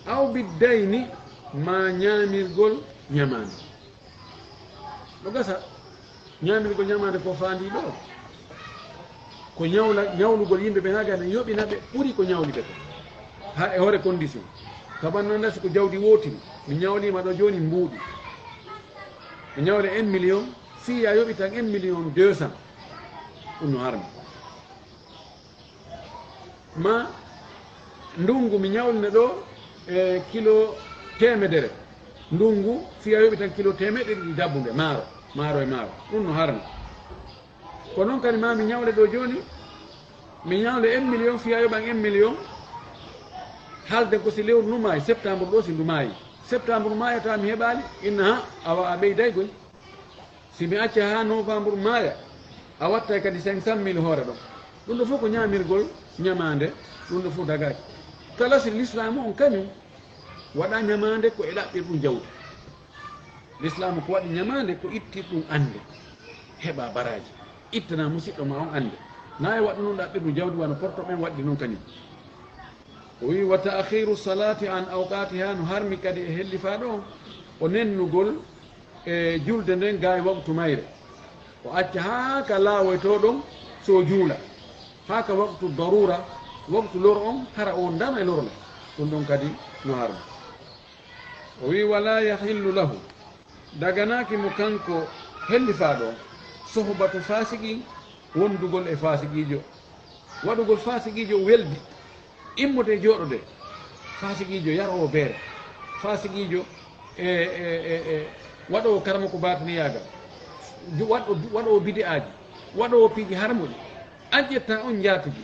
Aw biddayni, ma ñaamirgol ñamaande. No gasa, ñaamirgol ñamaande ko faandi ɗo. Ko ñawla, ñawlugol yimɓe ɓe haa gayna yoɓina ɓe ɓuri ko ñawli ɓe ko. Haa e hoore condition. Ka bannanda si ko jawdi wootiri, mi ñawlima ɗo jooni mbuuɗi. Mi ñawle un million, fii ya yoɓitan un million deux cent. Ɗum no harmi. Ma ndungu mi ñawlina ɗo e kilo teemedere. Ndungu fii ya yoɓitan kilo teemeɗɗe ɗiɗi dabbunde maaro, maaro e maaro. Ɗum no harmi. Ko noon kadi ma mi ñawle ɗo jooni, mi ñawle un million fii ya yoɓan un million. Haalden ko si lewru ndu maayi, septembre ɗo si ndu maayi. Septembre maayata mi heɓaali, inna ha, awa a ɓeyday koy. Si mi acca haa novembre maaya, a wattay kadi cinq cent mille hoore ɗon. Ɗum ɗo fof ko ñaamirgol ñamaande, ɗum ɗo fof dagaaki. Kala si lislaamu on kañum waɗa ñamaande ko e ɗaɓɓirɗum jawdi. Lislaamu ko waɗi ñamaande ko ittirɗum annde, heɓa baraaji, ittana musiɗɗo ma on annde. Na e waɗu noon ɗaɓɓirɗum jawdi wano porto ɓen waɗdi noon kañum. O wi, "Wa ta'khiru salati an awqatiha", no harmi kadi e hellifaaɗo on, o nennugol e julde nden gaa e waqtu mayre. O acca haa ka laawoytoo ɗon so o juula. Haa ka waqtu darura, waqtu lor on, hara o wondaano e lorle. Ɗum ɗon kadi no harmi. O wi, "Wala yahillu lahu", daganaaki mo kanko hellifaaɗo on, "sohbatu fasiqin", wondugol e faasiqiijo. Waɗugol faasiqiijo weldi, immude jooɗude, faasiqiijo yaroowo beere, faasiqiijo e, e, e, e waɗoowo karamoko baatiniyaagal, ju-, waɗo-, waɗoowo bidi'aaji, waɗoowo piiji harmuɗi, an ƴetta on njaatigi,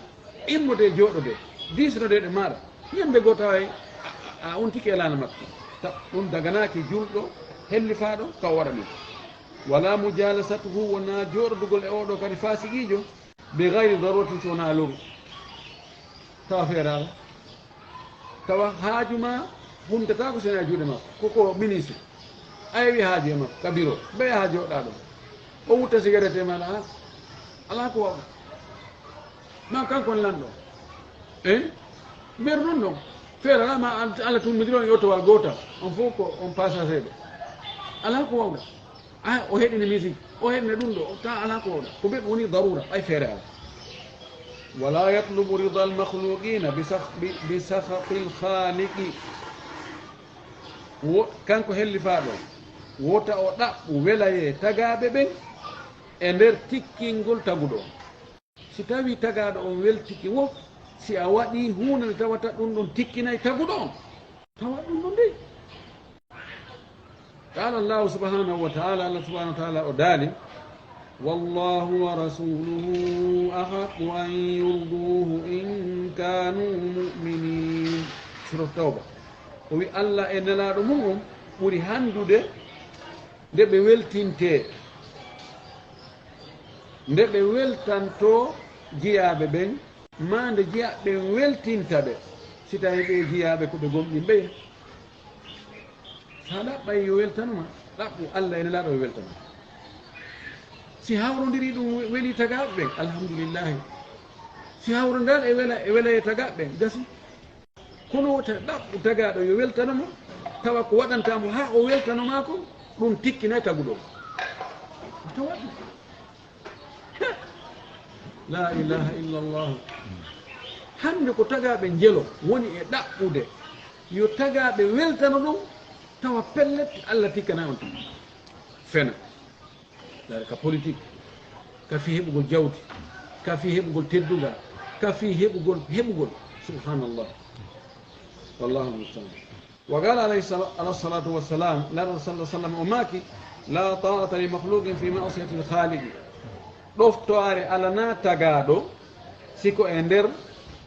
immude jooɗude, diisnode ɗe maaɗa, ñande goo tawa a, a, a ontike e laana makko. Ta-, ɗum daganaaki julɗo hellifaaɗo ka o waɗa ɗum. Wala mujalasatuhu, wonaa jooɗodugol e oo ɗoo kadi faasiqiijo, bi gayri daruratin, si wonaa loru. Tawa feeraama. Tawa haaju ma huntataako so wonaa e juuɗe makko. Ko ko ministre. A yewi haaju e makko ka biro. Mbeya haa jooɗaa ɗon. O wutta sigarete ma ɗaa. Alaa ko waɗa. Ma kanko on lanɗo. Eh? Mberu ɗum ɗon. Feeraama, Alla tummbitiro on yottowal gootal. On fof ko on pasaseeɓe. Alaa ko wawɗa. A, o heɗini musique, o heɗini ɗum ɗo, ta alaa ko wawɗa. Ko ɓe woni darura, ɓay feere alaa. Wala yatlubu rida al makhluqina bi sakh-, bi, bi sakhatil khaliqi. Wo-, kanko hellifaaɗo, wota o ɗaɓɓu welayee tagaaɓe ɓen e nder tikkingol taguɗo on. Si tawii tagaaɗo on weltike wo, si a waɗii huunde nde tawata ɗum ɗon tikkinay taguɗo on, tawa ɗum ɗon dey. Qala Allahu subhanahu wa ta'ala, Allah subhanahu wa ta'ala o daali, "Wallahu wa rasuluhu ahaqqu an yurduhu in kanu mu'minin." Surat Tawba. O wi Allah e nelaaɗo mum on ɓuri handude nde ɓe weltintee, nde ɓe weltantoo jiyaaɓe ɓen, maa nde jiyaaɓe ɓen weltinta ɓe, si tawii ɓee jiyaaɓe ko ɓe gomɗinɓe. So a ɗaɓɓay yo weltanu ma, ɗaɓɓu Allah e nelaaɗo yo weltanu ma. Si hawrondirii ɗum welii tagaaɓe ɓen, alhamdulillahi. Si hawrondaali e wela, e wela e tagaaɓe ɓen, gasi. Kono wota ɗaɓɓu tagaaɗo yo weltano mo, tawa ko waɗanta mo haa o weltano maa kon, ɗum tikkinay taguɗo on. Wota waɗ ɗum. La ilaha illa Allah. Hannde ko tagaaɓe njelo woni e ɗaɓɓude yo tagaaɓe weltano ɗum, tawa pellet Allah tikkanay on tan. Fena. Dare ka politique, ka fii heɓugol jawdi, ka fii heɓugol teddungal, ka fii heɓugol, heɓugol. Subhanallah. Wallahu musta'an. Wa qala alayhi sala-, alayhi salatu wassalam, Nulaaɗo sallallahu alaihi wasallam o maaki, "La ta'ata li makhluqin fi ma'siyati al-khaliqi." Ɗoftoore alanaa tagaaɗo si ko e nder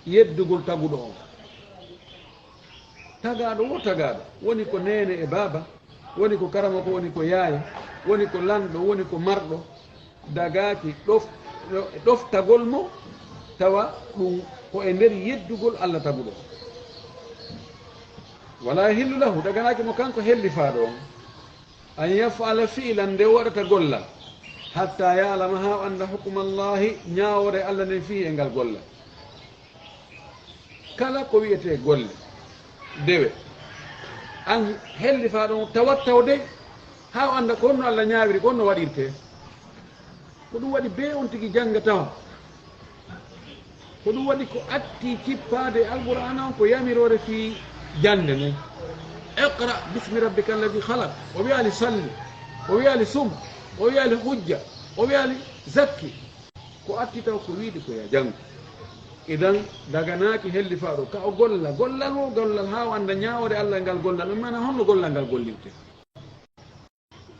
yeddugol taguɗo on. Tagaaɗo wo tagaaɗo, woni ko neene e baaba, woni ko karamoko, woni ko yaaya, woni ko lanɗo, woni ko marɗo, dagaaki ɗof-, ɗoftagol mo, tawa ɗum ko e nder yeddugol Allah taguɗo. Wala yahillu lahu, daganaaki mo kanko hellifaaɗo on, an yaf'ala fi'lan, nde o waɗata gollal, hatta ya'lama, haa o annda, hukma Allahi, ñaawoore Allah nden, fihi, e ngal gollal. Kala ko wiyetee golle, dewe, an hellifaaɗo on, tawattaw dey, haa o annda ko honno Allah ñaawiri, ko honno waɗirtee. Ko ɗum waɗi bee on tigi jannga tawa. Ko ɗum waɗi ko atti kippaade e Alqur'aana on ko yamiroore fii jannde nden. Iqra bismi rabbika alladi khalaq. O wiyaali salli. O wiyaali sum. O wiyaali hujja. O wiyaali zakki. Ko atti taw ko wiide ko yaa janngu. Idan, daganaaki hellifaaɗo ka o golla gollal woo gollal haa o annda ñaawoore Allah e ngal gollal. Ɗum maana honno gollal ngal gollirtee.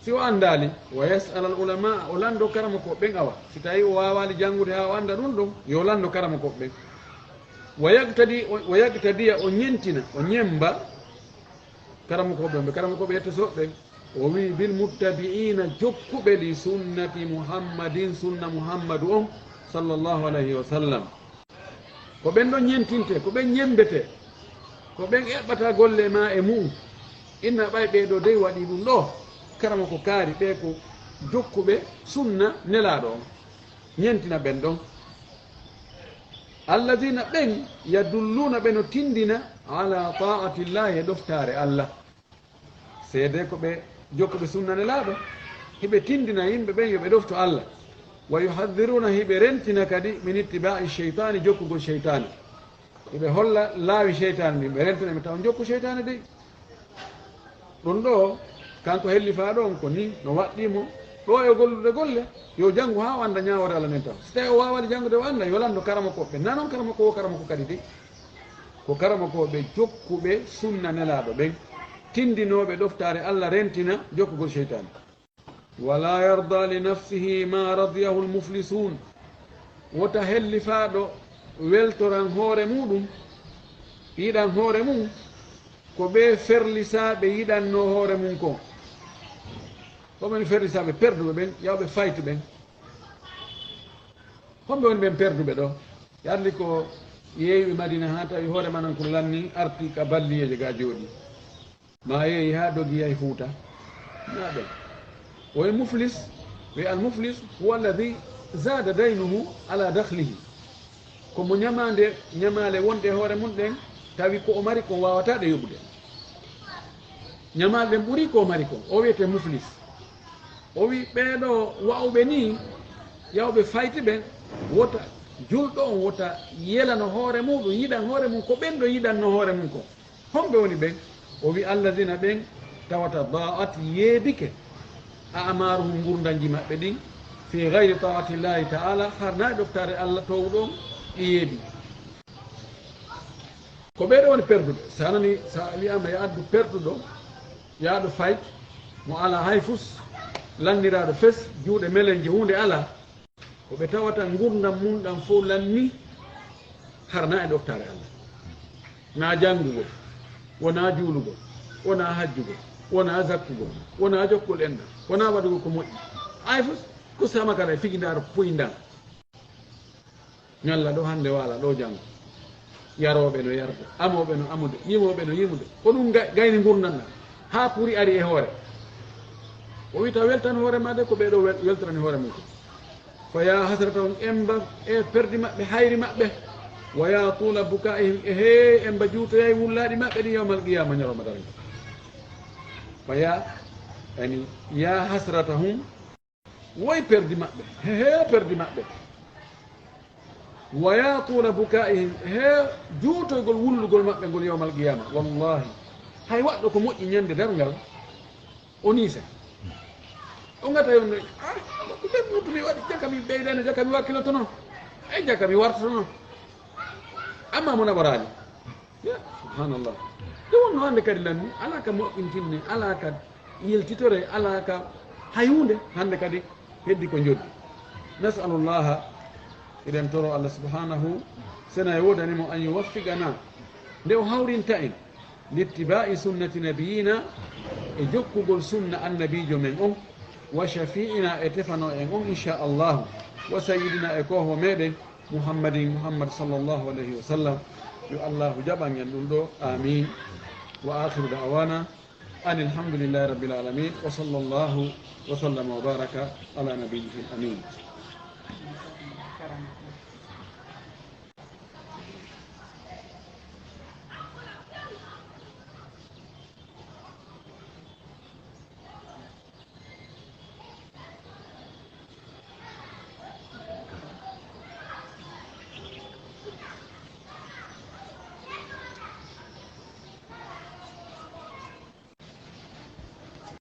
Si o anndaali, wa yas'al al ulama, o lanndo karamokooɓe ɓen awa. Si tawi o waawaali janngude haa o annda ɗum ɗon, yo lanndo karamokooɓe ɓen. Wa yaqtadi, wa yaqtadiya, o ñentina, o ñemmba karamokooɓe ɓen, karamokooɓe yettosoɓe ɓen. O wi'i, bil muttabi'ina, jokkuɓe li sunnati Muhammadin, sunna Muhammadu on, sallallahu alayhi wa sallam. Ko ɓen ɗon ñentintee, ko ɓen ñemmbetee, ko ɓen eɓɓata golle maa e mu'un. Inna ɓay ɓee ɗoo dey waɗii ɗum ɗoo, karamoko kaari ɓee ko jokkuɓe sunna Nelaaɗo on. Ñentina ɓen ɗon. Allazina, ɓen, yadulluuna, ɓe no tinndina, ala ta'atillahi, e ɗoftaare Allah. Seedee ko ɓe jokkuɓe sunna Nelaaɗo, hiɓe tinndina yimɓe ɓen yo ɓe ɗofto Allah. Wa yuhaddiruna, hiɓe rentina kadi, min ittiba'i sheytaani, jokkugol sheytaani. Hiɓe holla laawi sheytaani ɗin, ɓe rentina ɓe taw jokku sheytaani dey. Ɗum ɗoo, kanko hellifaaɗo on ko ni no waɗɗii mo, ɗoo e gollude golle, yo janngu haa o annda ñaawoore Allah nden taw. Si tawi o waawaali janngude o annda, yo lanndo karamokooɓe. Naa non karamoko woo karamoko kadi dey. Ko karamokooɓe jokkuɓe sunna Nelaaɗo ɓen, tinndinooɓe ɗoftaare Allah, rentina jokkugol sheytaani. Wala yarda li nafsihi ma radiyahu al-muflisun. Wota hellifaaɗo weltoran hoore muɗum, yiɗan hoore mum, ko ɓe ferlisaaɓe yiɗannoo hoore mum kon. Ko ɓen ferlisaaɓe perduɓe ɓen, yawɓe fayti ɓen. Homɓe woni ɓen perduɓe ɗoo? Yarli ko yeeyuɓe Madina haa tawi hoore manan ko lanni, arti ka balliyeeje ga jooɗi. Ma yeeyi haa dogi yahi Fuuta. Na ɓen. O e muflis, wi al muflis huwa alladhi zada daynuhu ala dakhlihi. Ko mo ñamaande, ñamaale wonɗe e hoore mum ɗen, tawi ko o mari kon waawataa ɗe yoɓude. Ñamaale ɗen ɓuri ko o mari kon. O wiyetee muflis. O wi ɓee ɗoo wa'uɓe nii, yawɓe fayti ɓen, wota julɗo on, wota yelano hoore muɗum, yiɗan hoore mum, ko ɓen ɗon yiɗannoo hoore mum kon. Homɓe woni ɓen? O wi, alladina, ɓen tawata da'at, yeebike, a'maruhum, ngurndanji maɓɓe ɗin, fi gayri ta'atillahi ta'ala, harnaa e ɗoftaare Allah toowuɗo on, ɗi yeebi. Ko ɓee ɗoo woni perduɓe. Sa nani, sa wi'ama yo addu perduɗo, yaaɗo fayt, mo alaa hay fus, lanniraaɗo fes, juuɗe melenje, huunde alaa. Ko ɓe tawata ngurndan mum ɗan fow lanni, harnaa e ɗoftaare Allah. Naa janngugol, wonaa juulugol, wonaa hajjugol, wonaa zakkugol, wonaa jokkugol enɗan, wonaa waɗugol ko moƴƴi. Hay fus, ko sama kala e figindaaro puyndan. Ñalla ɗoo hannde, waala ɗoo janngo. Yarooɓe no yarde, amooɓe no amude, yimooɓe no yimude. Ko ɗum ga-, gayni ngurndan ɗan. Haa kuri ari e hoore. O wita weltan hoore maa de, ko ɓee ɗoo wel-, weltorani hoore mum ko. Fa yaa hasratahum, emba e perdi maɓɓe, hayri maɓɓe. Wa yaa tuula bukaa'ihim, e hee, emba juutoyay wullaaɗi maɓɓe ɗi yawmal qiyaama, ñalawma darngal. Fa yaa, yani, yaa hasratahum, woy perdi maɓɓe, he, he perdi maɓɓe. Wa yaa tuula bukaa'ihim, he juutoygol wullugol maɓɓe ngol yawmal qiyaama. Wallahi, hay waɗɗo ko moƴƴi ñande darngal, o niisa. O ngata yon, ah, ko ɓen mutu mi waɗi, jaka mi ɓeydani, jaka mi wakkilotono. Ay, jaka mi wartotono. Amma mo naɓoraali. Ya, subhanallah. Nde wonno hannde kadi lanni, alaa ka moƴƴintinne, alaa ka yiltitore, alaa ka hay huunde, hannde kadi heddi ko njoddi. Nas'alullaha, eɗen toro Allah subhanahu, sena e woodani mo, an yuwaffiqana, nde o hawrinta en, littiba'i sunnati nabiyina, e jokkugol sunna annabiijo men on, وشفيعنا, e tefano en on, إن شاء الله, وسيدنا, e kooho meɗen, محمد, Muhammad صلى الله عليه وسلم. Yo Allahu jaɓan en ɗum ɗo. آمين. وآخر دعوانا أن الحمد لله رب العالمين، وصلى الله وسلم وبارك على نبيه الأمين.